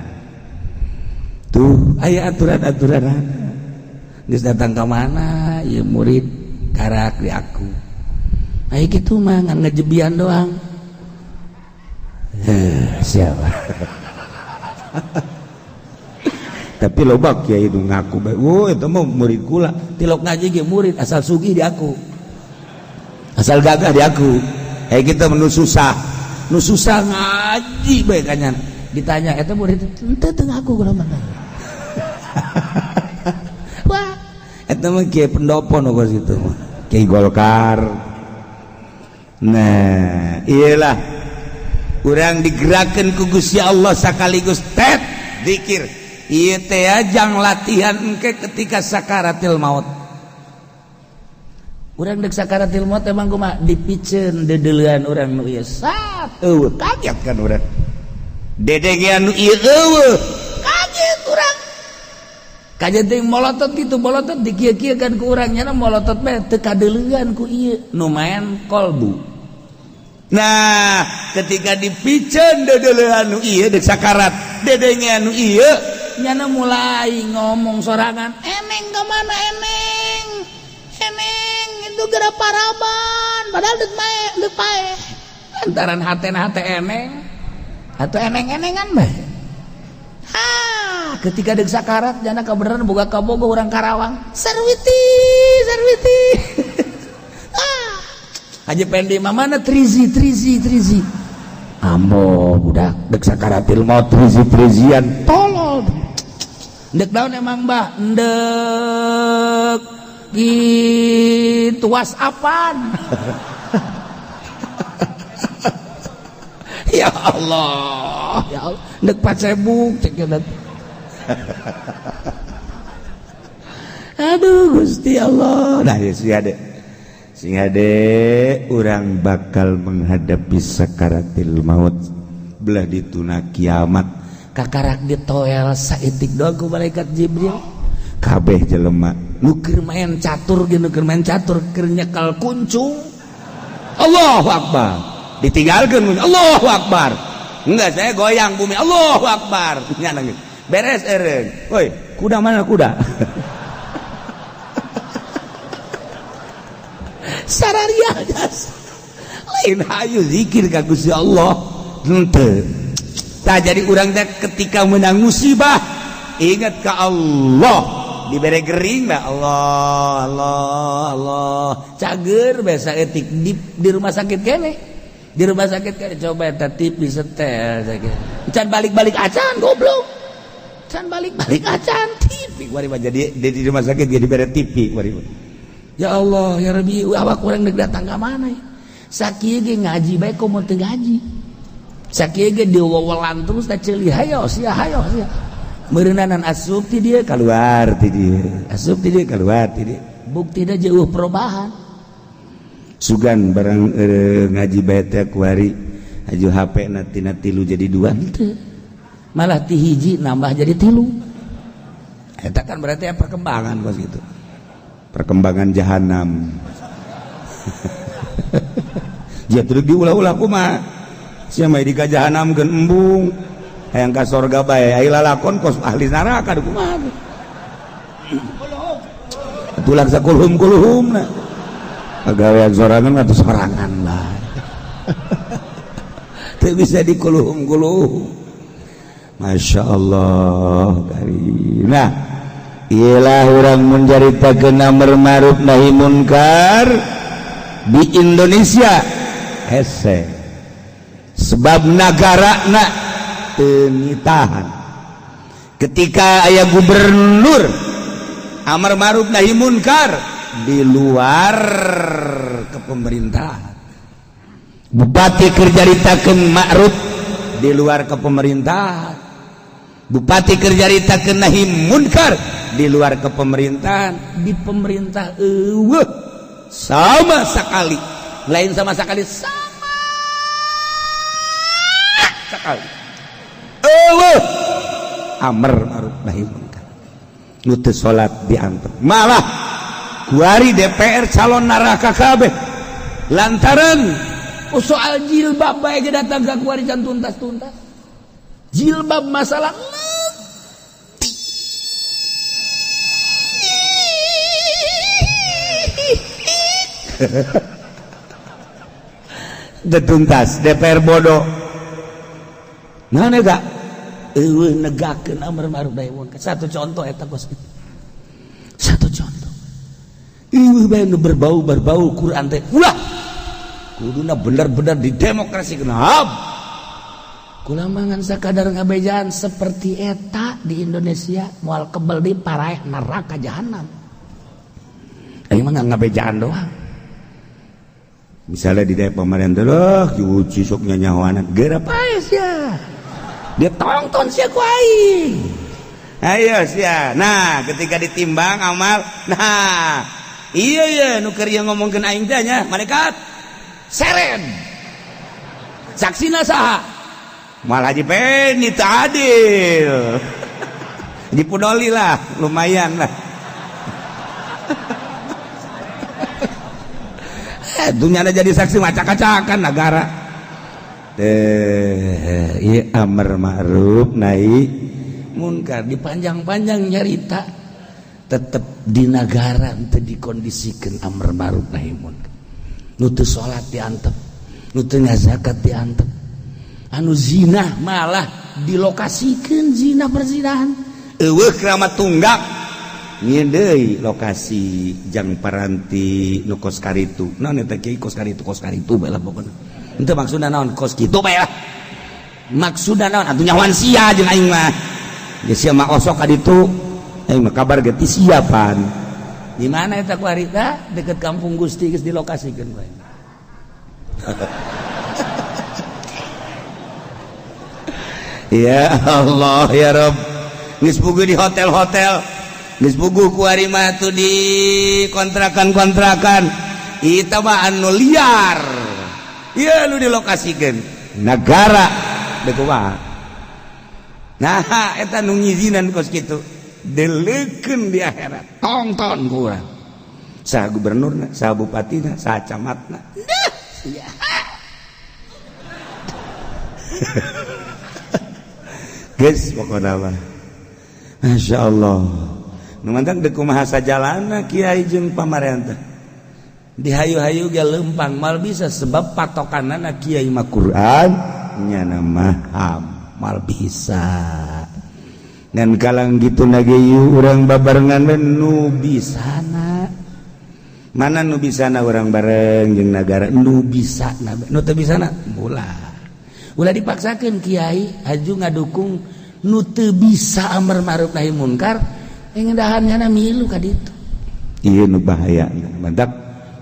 Tuh, aya aturan-aturanana. Geus datang ka mana ieu murid karak di aku. Aya kitu mah ngan ngejebian doang. Siapa? Tapi loba kiai nu ngaku bae, "Woi, eta mah murid kula." Tilok ngaji ge murid asal sugih di aku. Asal gagah di aku. Kita menu susah. Nu susah ngaji bae kanyana. Ditanya eta murid henteu teu ngaku kula mah. Wah, eta mah kiai pendopo nu kos kitu mah. Kiai Golkar. Nah, iyalah urang digerakkeun ku Gusti Allah sakaligus tet zikir. Ieu teh jang latihan engke ketika sakaratil maut. Urang dek sakaratil maut emang kumaha dipiceun deudeulean urang nu ieu sat eueuh kaget kan urang. Dedengean nu ieu eueuh kaget urang. Kaget teh molotot kitu molotot dikieu-kieu kan ku urang nyana molotot bae teu kadeuleuan ku ieu nu maen kolbu. Nah, ketika dipiceun deudeulean nu ieu dek sakarat, dedengean nu ieu nyana mulai ngomong sorangan, eneng ka mana eneng? Eneng itu geura paraban padahal deuk mae deuk pae. Lantaran hatena hate eneng atau eneng-enengan bae. Ah, ketika deuk sakarat jana kabeneran boga kabogo urang Karawang. Sarwiti, sarwiti. Ah. Haji Pendi mah mana trizi trizi trizi. Ambo budak deuk sakaratil maut trizi trizian tolol. Ndek daun emang bah ndek gitu whatsappan. Ya Allah, ya Allah, ndek pacebuk cek. Aduh Gusti Allah. Nah ya sing ade. Sing ade urang bakal menghadapi sakaratil maut belah dituna kiamat. Kakarak ditoel saeutik doang ku malaikat Jibril. Kabeh jelema nu keur main catur ge nu keur main catur keur nyekel kuncung. Allahu Akbar. Ditinggalkeun Allahu Akbar. Enggak, saya goyang bumi Allahu Akbar. Nya nangis. Beres eureun. Woi, kuda mana kuda? Sararia jas. Lain hayu zikir ka Gusti Allah. Henteu. Tah jadi urang teh ketika menang musibah ingat ka Allah, dibere gering lah Allah Allah Allah. Cager biasa etik di rumah sakit kene. Di rumah sakit kene coba eta TV setel sakit. Can balik-balik acan goblok. Can balik-balik acan TV wari mah jadi di rumah sakit jadi bere TV wari. Ya Allah ya Rabbi, awak urang deuk datang ka mana ya? Sakieu ge ngaji bae komo teu ngaji. Sakieu ge diwewelan terus teh ceuli hayo sia hayo sia. Meureunana asup ti dieu keluar ti dieu, asup ti dieu keluar ti dieu. Buktina jauh perubahan. Sugan barang ngaji bae teh kuari Aju HP na tina 3 jadi 2 henteu. Malah ti 1 nambah jadi 3. Eta kan berarti ya perkembangan kos gitu. Perkembangan jahanam. Ya terus diulah-ulah kumaha? Sia mah di ka jahanam keun embung. Hayang ka sorga bae, ai lalakon kos ahli neraka kumaha. Atulah sakulhum-kulhum na. Pagawean sorangan atau sorangan lah. Teu bisa dikuluhum-kuluhum. Masya Allah karim. Nah, iyalah urang mencaritakeun amar ma'ruf nahi munkar di Indonesia hese. Sebab nagara na teu nitahan. Ketika aya gubernur amar ma'ruf nahi munkar di luar kepemerintahan, bupati keur caritakeun ma'ruf di luar kepemerintahan, bupati keur caritakeun nahi munkar di luar kepemerintahan, di pemerintah eueuh sama sekali, lain sama sekali, sama sekali eueuh amar ma'ruf nahi munkar. Nu teu salat diantep, malah kuari DPR calon neraka kabeh lantaran soal jilbab bae ge datang ka kuari can tuntas-tuntas. Jilbab masalah tuntas DPR bodoh. Nah negak eueuh negakeun amar ma'ruf nahi munkar. Satu contoh eta kos kitu. Satu contoh. Eueuh bae nu berbau-berbau Quran teh. Ulah. Kuduna bener-bener didemokrasikeun. Hab. Kula mangan sakadar ngabejaan seperti eta di Indonesia moal kebel di paraeh neraka jahanam. Aing mah ngabejaan doang. Misalnya di daerah pemerintah loh, diuji sok nyanyawanan, geura pae sia. Dia tonton sia ku aing. Ayo sia. Nah, ketika ditimbang amal, nah, iya iya nu keur ieu ngomongkeun aing teh nya, malaikat. Seren. Saksina saha? Moal Haji Peni teu adil. Haji Pudoli lah, lumayan lah. Dunia ada jadi saksi macak-macakan negara. Teh, iya amar ma'ruf nahi munkar dipanjang-panjang nyarita tetep di negara teu dikondisikan amar ma'ruf nahi munkar. Nu teu salat diantep, nu teu ngazakat diantep. Anu zina malah dilokasikeun zina perzinahan. Eueuh keramat tunggak. Nyeun deui lokasi jang paranti nu kos karitu. Naon eta kiai kos karitu bae lah pokona. Henteu maksudna naon kos kitu bae lah. Maksudna naon atuh nyawan sia jeung aing mah. Geus sia mah osok ka ditu. Aing mah kabar ge ti siapan. Di mana eta ku harita? Deket Kampung Gusti geus dilokasikeun ku aing. Ya Allah ya Rabb. Geus puguh di hotel-hotel, geus puguh ku ari mah tuh di kontrakan-kontrakan. Eta mah anu liar. Ieu nu dilokasikeun nagara deuk kumaha. Nah, eta nu ngizinan kos kitu. Deleukeun di akhirat. Tongton ku urang. Saha gubernurna, saha bupatina, saha camatna. Dah, sia. Geus pokona mah. Masya Allah. Nu mantang deuk kumaha sajalana kiai jeung pamarentah. Dihayu-hayu ge leumpang mal bisa sebab patokanana kiai mah Quran nyana mah HAM mal bisa. Ngan kalang gitu nage urang babarengan we nu bisana. Mana nu bisana urang bareng jeung nagara nu bisana nu teu bisana ulah. Ulah dipaksakeun kiai haju ngadukung nu teu bisa amar ma'ruf nahi munkar ngedahan nyana milu ka ditu. Ieu nu bahaya mantak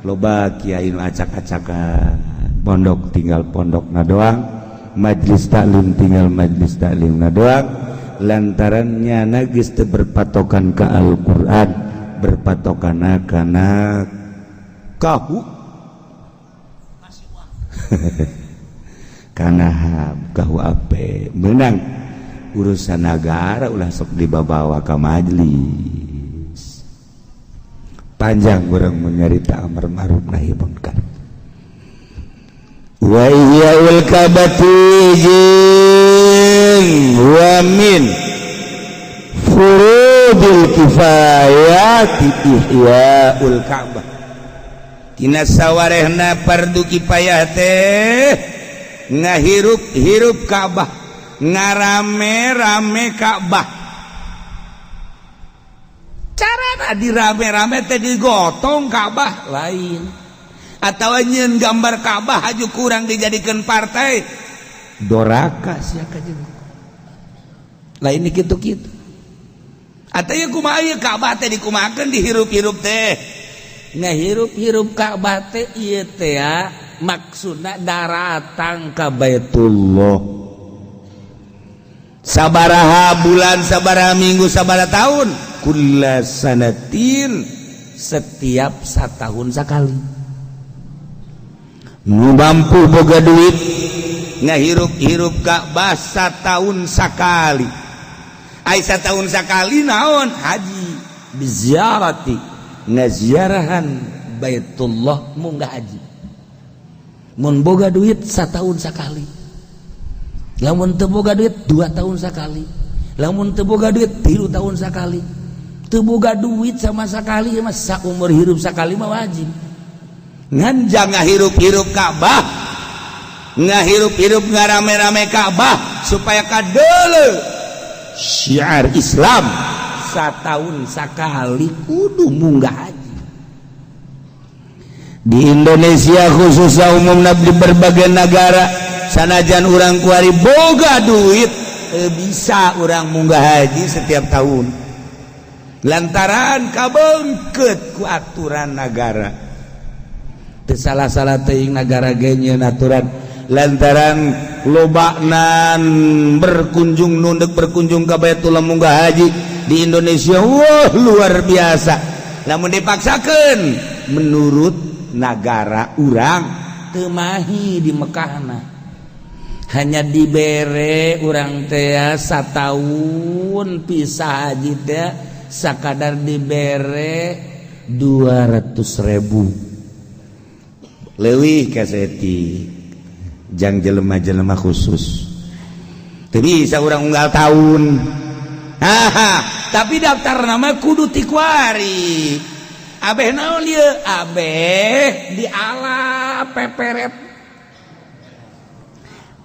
loba kiai nu acak-acakan pondok tinggal pondokna doang, majlis taklim tinggal majlis taklimna doang, lantaran nyana geus teu berpatokan ka Al-Qur'an, berpatokanna kana kahu. Kana HAM, KUHP menang urusan negara, ulah sok dibawa ka majelis. Panjang urang menyarita amar ma'ruf nahi munkar. Wa ihyaul kabati wa min furudil kifayati ihyaul Ka'bah. Tina sawarehna fardu kifayah teh ngahirup-hirup Ka'bah, ngarame-rame Ka'bah. Cara dirame-rame teh digotong Ka'bah lain atau nyeun gambar Ka'bah aju kurang dijadikan partai doraka sia kajeun lain kitu-kitu. Atau ya kumaha ieu Ka'bah teh dikumahakeun, dihirup-hirup teh, ngahirup-hirup Ka'bah teh ieu teh ya, maksudna daratang ka Baitullah sabaraha bulan, sabaraha minggu, sabaraha tahun, kulla sanatin, setiap satahun sekali. Nu mampu boga duit ngahirup-hirup Ka'bah satahun sakali. Ai satahun sakali naon? Haji, biziarati, ngaziarahan Baitullah, munggah haji. Mun boga duit satahun sakali. Lamun teu boga duit 2 tahun sakali. Lamun teu boga duit 3 tahun sakali. Teu boga duit sama sekali mah saumur hirup sakali mah wajib. Ngan jangan hirup-hirup Ka'bah, ngahirup-hirup, ngarame-rame Ka'bah supaya kadele syiar Islam satahun sakali kudu munggah haji. Di Indonesia khususnya, umumnya di berbagai negara, sanajan urang kuari boga duit bisa urang munggah haji setiap tahun lantaran kabengket ku aturan negara. Salah-salah teuing negara ge nyieun aturan lantaran lobanan berkunjung, nunduk berkunjung ke Baitullah, munggah haji di Indonesia, wah, luar biasa. Namun dipaksakan menurut negara urang teu mahi di Mekahna, hanya dibere urang teh satahun pisah haji teh sakadar dibere 200.000 leuwih kaseti jang jelema-jelema khusus. Teu bisa urang unggal tahun. Haha, tapi daftar nama kudu ti kuari. Abeh naon ieu? Abeh diala peperet,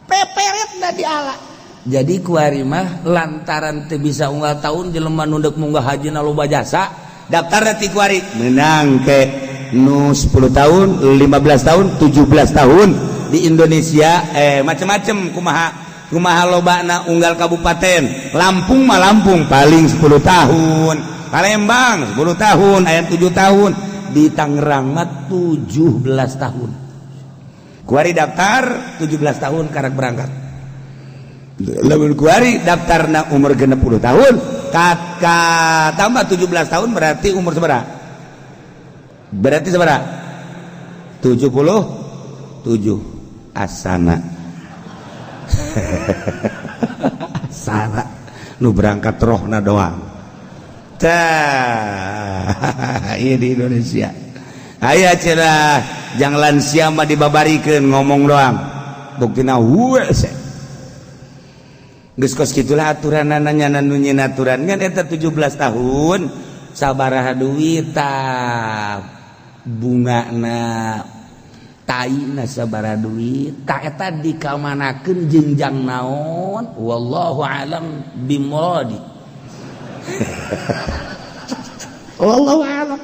peperet da diala. Jadi kuari mah lantaran teu bisa unggal tahun, jelema nu deuk munggah haji na loba jasa, daftar ti kuari menang ke nu 10 tahun, 15 tahun, 17 tahun di Indonesia. Macem-macem, kumaha kumaha lobana unggal kabupaten. Lampung mah Lampung paling 10 tahun, Palembang 10 tahun, aya 7 tahun, di Tangerang mah 17 tahun. Kuari daftar 17 tahun karak berangkat. Lamun kuari daftarna umur 60 tahun, ka tambah 17 tahun berarti umur seberapa? Berarti seberapa? 77. Asana asana nu berangkat rohna doang. Tah, iya di Indonesia aya cenah jang lansia mah dibabarikeun, ngomong doang, buktina hese. Geus kos kitulah aturan nanya nu nyieun aturan kan eta 17 tahun sabaraha duit tah, bungana taina sabaraha duit tah, eta dikamanakeun jeung jang naon, wallahu alam bimuradi, wallahu alam.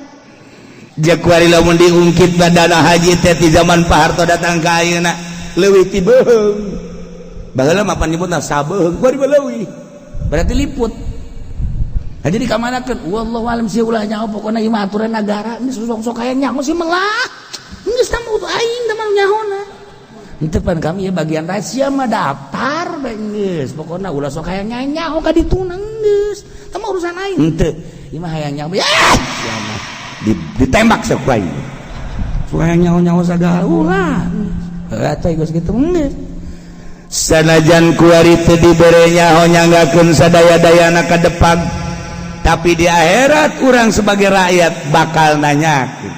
Jakuari lamun diungkit dana haji teh di zaman Pak Harto datang ka ayeuna leuwih ti beuheung. Baheula mah pan nyebutna sabeuheung, kuari mah leuwih, berarti liput. Nah, jadi kamanakeun, wallahu alam sih, ulah nyaho. Pokona ieu mah aturan negara geus, sok-sok aya nyaho sih melah geus tamu aing teh mah nyahona. Henteu pan kami ya bagian rahasia mah daftar bae geus. Pokona ulah sok hayang nyaho ka dituna geus. Teh mah urusan aing. Henteu. Ieu mah hayang nyaho. Ya, sia mah ditembak sok ku aing. Sok hayang nyaho-nyaho sagala ulah. Heuh atuh geus kitu geus. Sanajan kuari teu dibere nyaho nyanggakeun sadaya-dayana ka depan, tapi di akhirat urang sebagai rakyat bakal nanyakeun,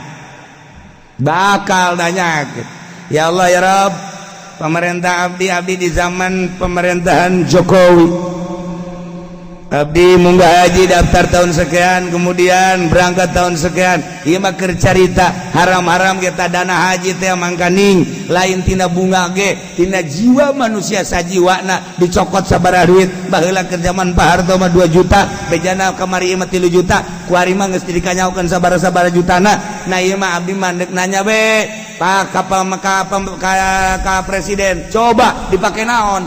bakal nanyakeun. Ya Allah, ya Rabb, pemerintah abdi, abdi di zaman pemerintahan Jokowi, abdi munggah haji daftar tahun sekian, kemudian berangkat tahun sekian. Ieu mah keur carita haram-haram kita. Dana haji teh mangkaning lain tina bunga ge, tina jiwa manusia sajiwana dicokot sabaraha duit. Baheula keur zaman Pak Harto mah 2 juta, bejana kamari mah 3 juta, kuari mah geus dikanyaokeun sabaraha-sabaraha jutana. Nah, ieu mah abdi mah deuk nanya be, Pak, ka, ka presiden, coba dipake naon?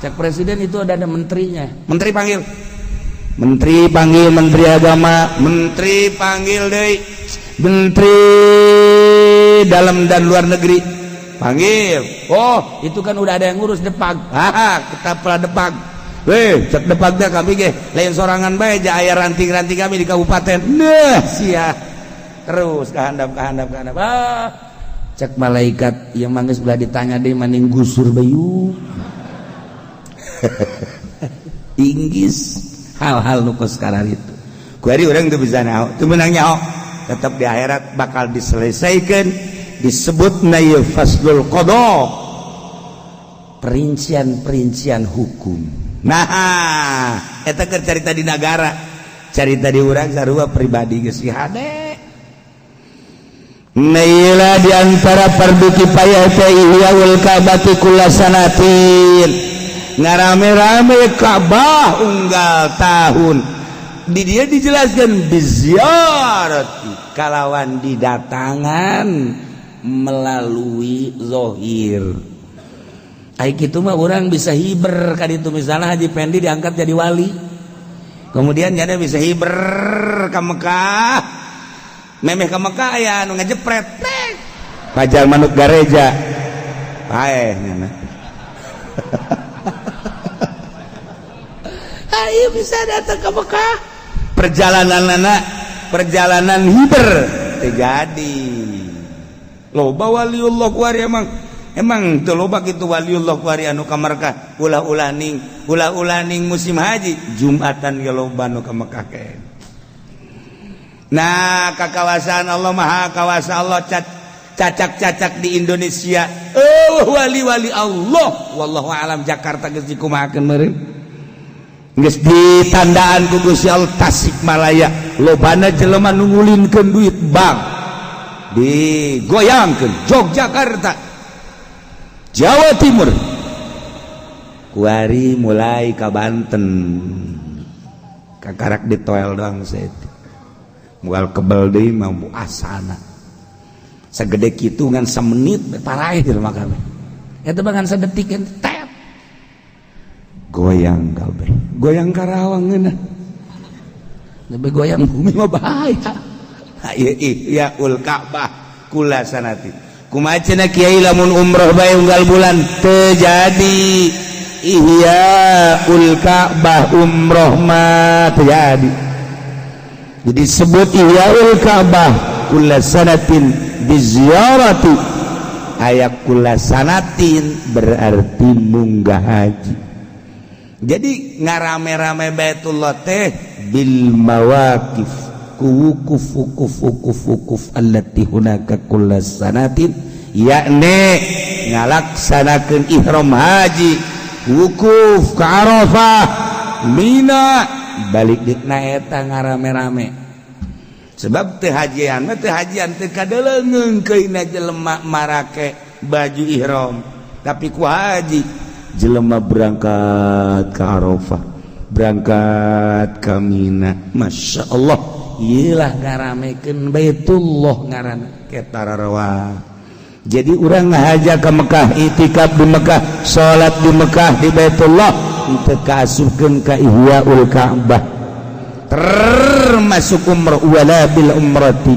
Cek presiden itu ada menterinya. Menteri panggil, menteri panggil, menteri agama, menteri panggil deh, menteri dalam dan luar negeri panggil. Oh, itu kan udah ada yang ngurus, Depag. Haha, kita pernah Depag. Weh, cek Depag teh kami ge lain sorangan bae, ja aya ranting-ranting kami di kabupaten. Nah, sia. Terus kehandap, kehandap, kehandap. Ah, cek malaikat yang manggis belah ditanya deh, maning gusur bayu. Inggis hal-hal nu kos itu. Kuari urang teu bisa nyaho, teu meunang nyaho. Tetap di akhirat bakal diselesaikan, disebut na faslul qada, perincian-perincian hukum. Nah, eta keur carita di nagara, carita di urang sarua pribadi geus hade. Naila di antara fardu kifayah teh ihyaul Ka'bati kulla sanatin, ngarame-rame Ka'bah unggal tahun. Di dia dijelaskan biziarati, kalawan didatangan melalui zohir. Ai kitu mah orang bisa hiber kan itu, misalnya Haji Pendi diangkat jadi wali. Kemudian jadi bisa hiber ke Mekah, memeh ke Mekah ya nu ngejepret pajar manuk gareja paeh nyana. Ayo bisa datang ke Mekah, perjalanan anak, perjalanan hiber terjadi. Loba waliullah kuari, emang emang teu loba kitu waliullah kuari anu ka Mekah. Ulah-ulah ning, ulah-ulah ning musim haji, Jumatan ge loba nu ka Mekah ke. Nah, kakawasaan Allah, Maha Kawasa Allah, cacak-cacak di Indonesia. Oh, wali-wali Allah, wallahu alam. Jakarta geus dikumahakeun meureun, geus ditandaan ku Gusti Allah. Tasikmalaya lobana jelema nu ngulinkeun duit bank digoyangkeun. Yogyakarta, Jawa Timur, kuari mulai ka Banten, kakarak ditoel doang. Saya mual kebel deui mah asana segede kitu ngan semenit Paraeh jelema kabeh eta mah, ngan sedetik tet. Goyang kabeh, goyang Karawang ngeunah. Lebih goyang bumi mah bahaya. Ieu ihyaul Ka'bah kula sanati. Kumaha cenah kiai lamun umroh bae unggal bulan? Teu jadi ihyaul Ka'bah, umroh mah teu jadi. Jadi sebut ihyaul Ka'bah kula sanatin biziyarati, aya kula sanatin berarti munggah haji. Jadi ngarame-rame Baitullah teh bil mawaqif, ku wukuf wukuf wukuf wukuf allati hunaka kulla sanatin, yakni ngalaksanakeun ihram haji, wukuf ke Arafah, Mina, balik dikna, eta ngarame-rame. Sebab teu hajian mah teu hajian, teu kadeleungeung keuna jelema marake baju ihram. Tapi ku haji jelema berangkat ke Arafah, berangkat ke Mina, Masya Allah. Iyalah ngaramekeun Baitullah ngaranna. Ketarawa. Jadi urang ngahaja ke Mekah, itikaf di Mekah, salat di Mekah, di Baitullah, teu kaasupkeun ka ihyaul Ka'bah, termasuk umrah. Wala bil umrati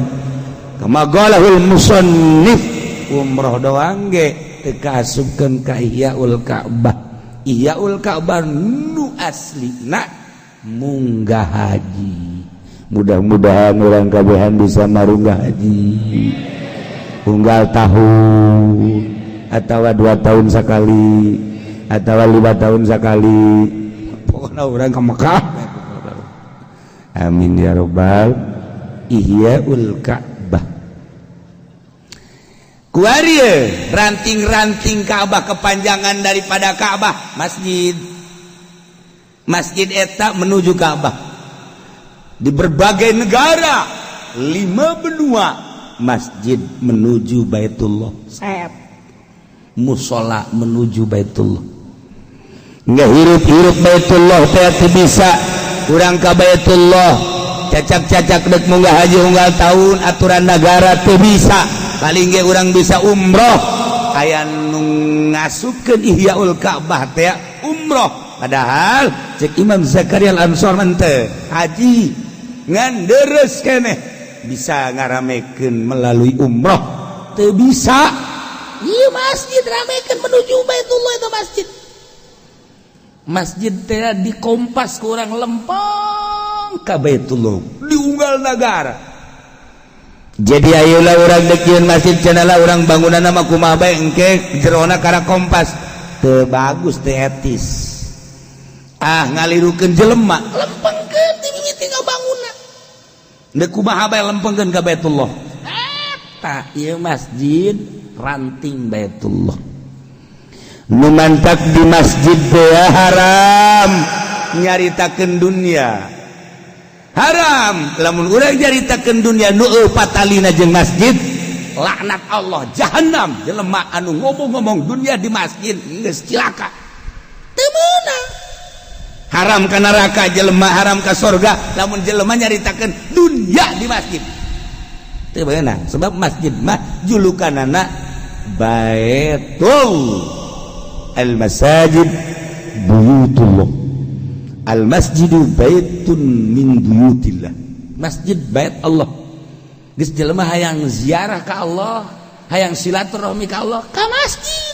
kama qalahul musannif, umrah doang ge teu kaasupkeun ka ihyaul Ka'bah. Ihyaul Ka'bah nu aslina munggah haji. Mudah-mudahan urang kabehan bisa marunggah haji unggal tahun atau 2 tahun sekali. Atau 5 tahun sekali. Pokoknya urang ke Mekah. Amin ya robbal. Ihyaul Ka'bah. Kuari ranting-ranting Ka'bah, kepanjangan daripada Ka'bah masjid. Masjid eta menuju Ka'bah. Di berbagai negara, lima benua, masjid menuju Baitullah. Set. Musola menuju Baitullah. Nggak hirup-hirup Baitullah teh bisa urang ka Baitullah, cacak-cacak dek munggah haji unggal tahun, aturan negara teu bisa. Paling ge urang bisa umroh. Aya nu ngasupkeun Ihyaul Ka'bah teh umroh, padahal cek Imam Zakaria Al-Ansor teh haji ngan deres keneh bisa ngaramekeun melalui umroh teu bisa. Ieu masjid ramekeun menuju Baitullah. Itu masjid, masjid teh dikompas ku urang lempeng ka Baitullah di unggal negara. Jadi ayolah urang dek nyieun masjid cenah lah, urang bangunan mah kumaha bae, engke jerona kana kompas teu bagus, teu etis, ah, ngalirukeun jelema. Lempengkeun ti mimiti ngabangunna, deuk kumaha bae lempengkeun ka Baitullah. Eta ieu masjid ranting Baitullah. Nu mantak di masjid teh haram nyaritakeun dunia, haram. Lamun urang nyaritakeun dunia nu patalina jeung masjid, laknat Allah, jahanam jelema anu ngomong-ngomong dunia di masjid. Geus cilaka, teu meunang, haram ka neraka jelema, haram ka sorga lamun jelema nyaritakeun dunia di masjid. Teu meunang, sebab masjid mah julukanana Baitul Al masajid buyutullah, al masjidu baitun min buyutillah. Masjid bait Allah. Geus jelema hayang ziarah ka Allah, hayang silaturahmi ka Allah, ka masjid,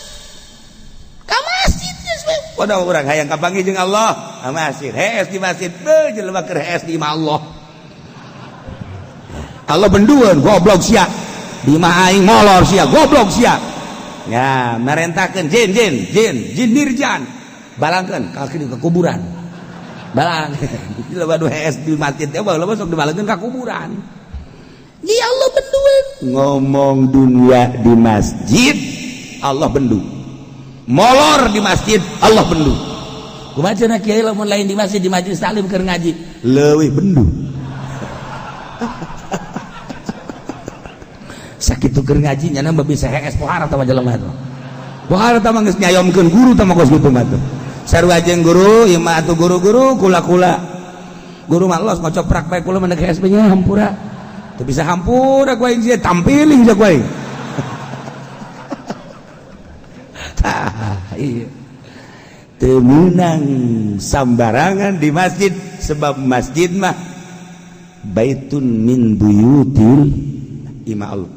ka masjid geus we. Waduh, urang hayang kapanggih jeung Allah ka masjid, hees di masjid. Beuh, jelema keur hees di imah Allah, Allah bendueun, "Goblok sia, di imah aing molor sia, goblok sia." Ya merentahkeun jin, jin, jin, jin nirjan, balangkeun kaki ke kuburan, balang. Jelema nu hees di masjid teh baheula sok dibalangkeun ka kuburan. Di Allah bendueun. Ngomong dunia di masjid, Allah bendu. Molor di masjid, Allah bendu. Kumaha cenah kiai lamun lain di masjid, di majelis taklim keur ngaji? Leuwih bendu. Sakitu keur ngaji nyana mah bisa hees pohara tah jelema teh. Pohara tah mah geus nyayomkeun guru tah mah kos kitu mah tuh. Sarua jeung guru ieu mah atuh, guru-guru kula-kula. Guru mah los ngocoprak bae, kula mah hees nya hampura. Teu bisa hampura ku aing sia, tampiling sia ku aing. Tah, iya. Teu meunang sambarangan di masjid, sebab masjid mah baitun min buyutil imah Allah.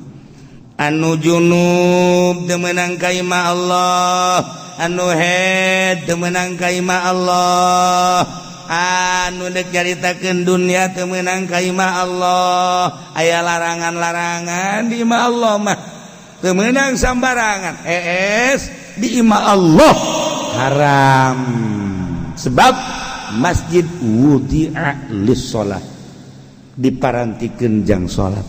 Anu junub teu meunang ka imah Allah, anu haid teu meunang ka imah Allah, anu dek nyaritakeun dunia teu meunang ka imah Allah. Aya larangan-larangan di imah Allah mah, teu meunang sambarangan hees di imah Allah, haram, sebab masjid wudi'a lis-shalah, diparantikeun jang salat.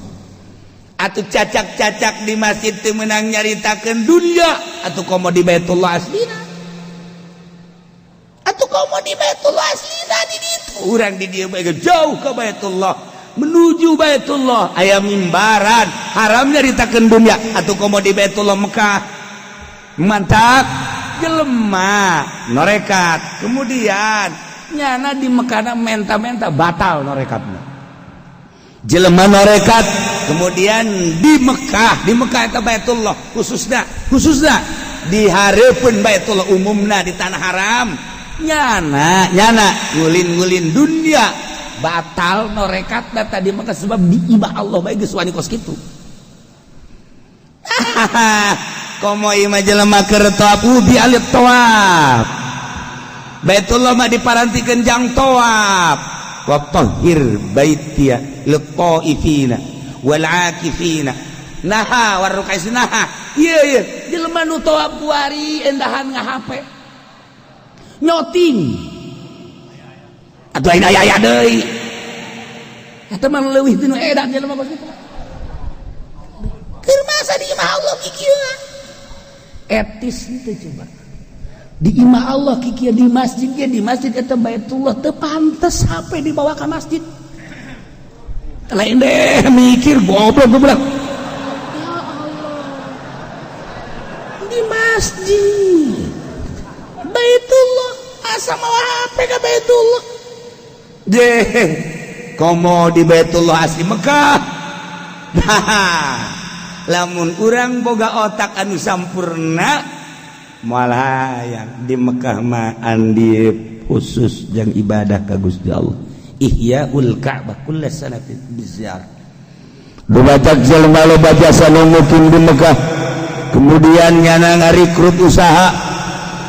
Atuh cacak-cacak di masjid teu meunang nyaritakeun dunia, atuh komo di Baitullah aslina, atuh komo di Baitullah aslina. Di ditu urang di dieu bae jauh ke Baitullah, menuju Baitullah aya mimbaran, haram nyaritakeun dunia, atuh komo di Baitullah Mekah. Mantap jelema norekat, kemudian nyana di Mekah menta-menta, batal norekatna. Jelema norekat kemudian di Mekah, di Mekah eta Baitullah khususnya, khususnya di hareupeun Baitullah, umumna di tanah haram, nyana nyana ngulin-ngulin dunia, batal norekat tadi Mekah, sebab di imah Allah bae geus wani kos kitu. Komo imah jelema keur tawaf, ubi alit tawaf. Baitullah mah diparantikeun jang tawaf. Wa tahhir baitiya lit-taifina wal akifina. Naha warrukai, naha ieu ieu jelema nu tawaf kuari endahan nga-HP. Nyoting atuh aya aya deui. Eta mah leuwih tinu edan jelema kos kitu. Keur masa di imah Allah kikieu? Etis teu coba? Di imah Allah kikieu, di masjid ge, di masjid eta Baitullah, teu pantes HP dibawa ke masjid. Lain deh mikir, goblok goblok. Ya Allah, di masjid Baitullah asa mawa HP ke Baitullah deh. Komo di Baitullah asli Mekah. Nah, lamun urang boga otak anu sampurna, moal hayang di Mekah mah andi khusus jang ibadah ka Gusti Allah. Ihyaul Ka'bah kulla sanatin biziarah. Dumatak jelema loba jasa nu mukim di Mekah, kemudian nyana ngarikrut usaha,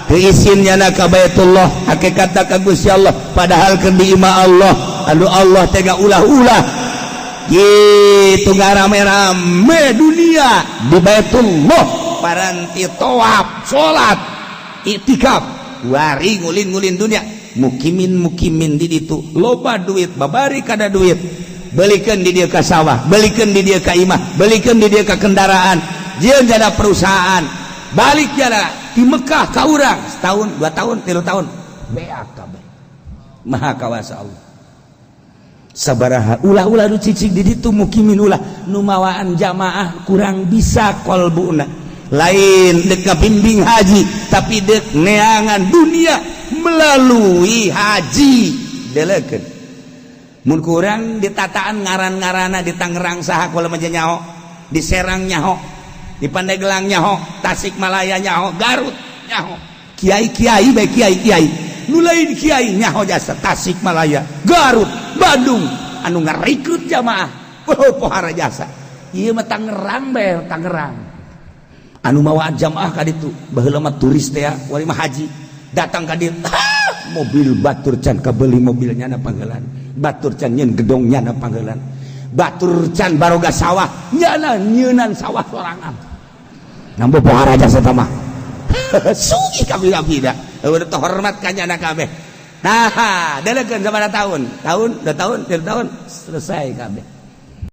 keisin nyana ka Baitullah, hakikatna ka Gusti Allah, padahal keur di imah Allah anu Allah tega ulah-ulah gitu rame-rame dunia di Baitullah, paranti tawaf, salat, iktikaf, wari ngulin-ngulin dunia, mukimin mukimin di ditu, loba duit, babari kada duit, belikan di dia ka sawah, belikan di dia ka imah, belikan di dia ka kendaraan, jieun jada perusahaan, balik jada di Mekah ka urang setahun, 2 tahun, 3 tahun, beak kabeh. Maha kawasa Allah. Sabaraha ulah-ulah nu cicing di ditu, mukimin ulah, nu mawaan jamaah kurang bisa kolbuna, Lain dek bimbing haji, tapi dek neangan dunia melalui haji. Delekeun mun kurang ditataan ngaran-ngarana di Tangerang saha kula mah nyaho, di Serang nyaho, di Pandeglang nyaho, Tasikmalaya nyaho, Garut nyaho, kiai-kiai bae, kiai-kiai nu lain kiai nyaho jasa Tasikmalaya, Garut, Bandung anu ngarekrut jamaah. Oh, pohara jasa ieu mah. Tangerang bae, Tangerang anu mawa jamaah ka ditu baheula mah turis teh ya, wali mah haji datang ka dieu, mobil batur can kabeli, mobilnya na panggelan batur, can nyeun gedong nyana panggelan batur, can baroga sawah nyana nyeunan sawah sorangan. Nambo pohara jasa mah, sugih kabeh da udah hormat ka nyana kabeh. Nah, delekeun sabaraha tahun, tahun, 2 tahun, 3 tahun, selesai kabeh.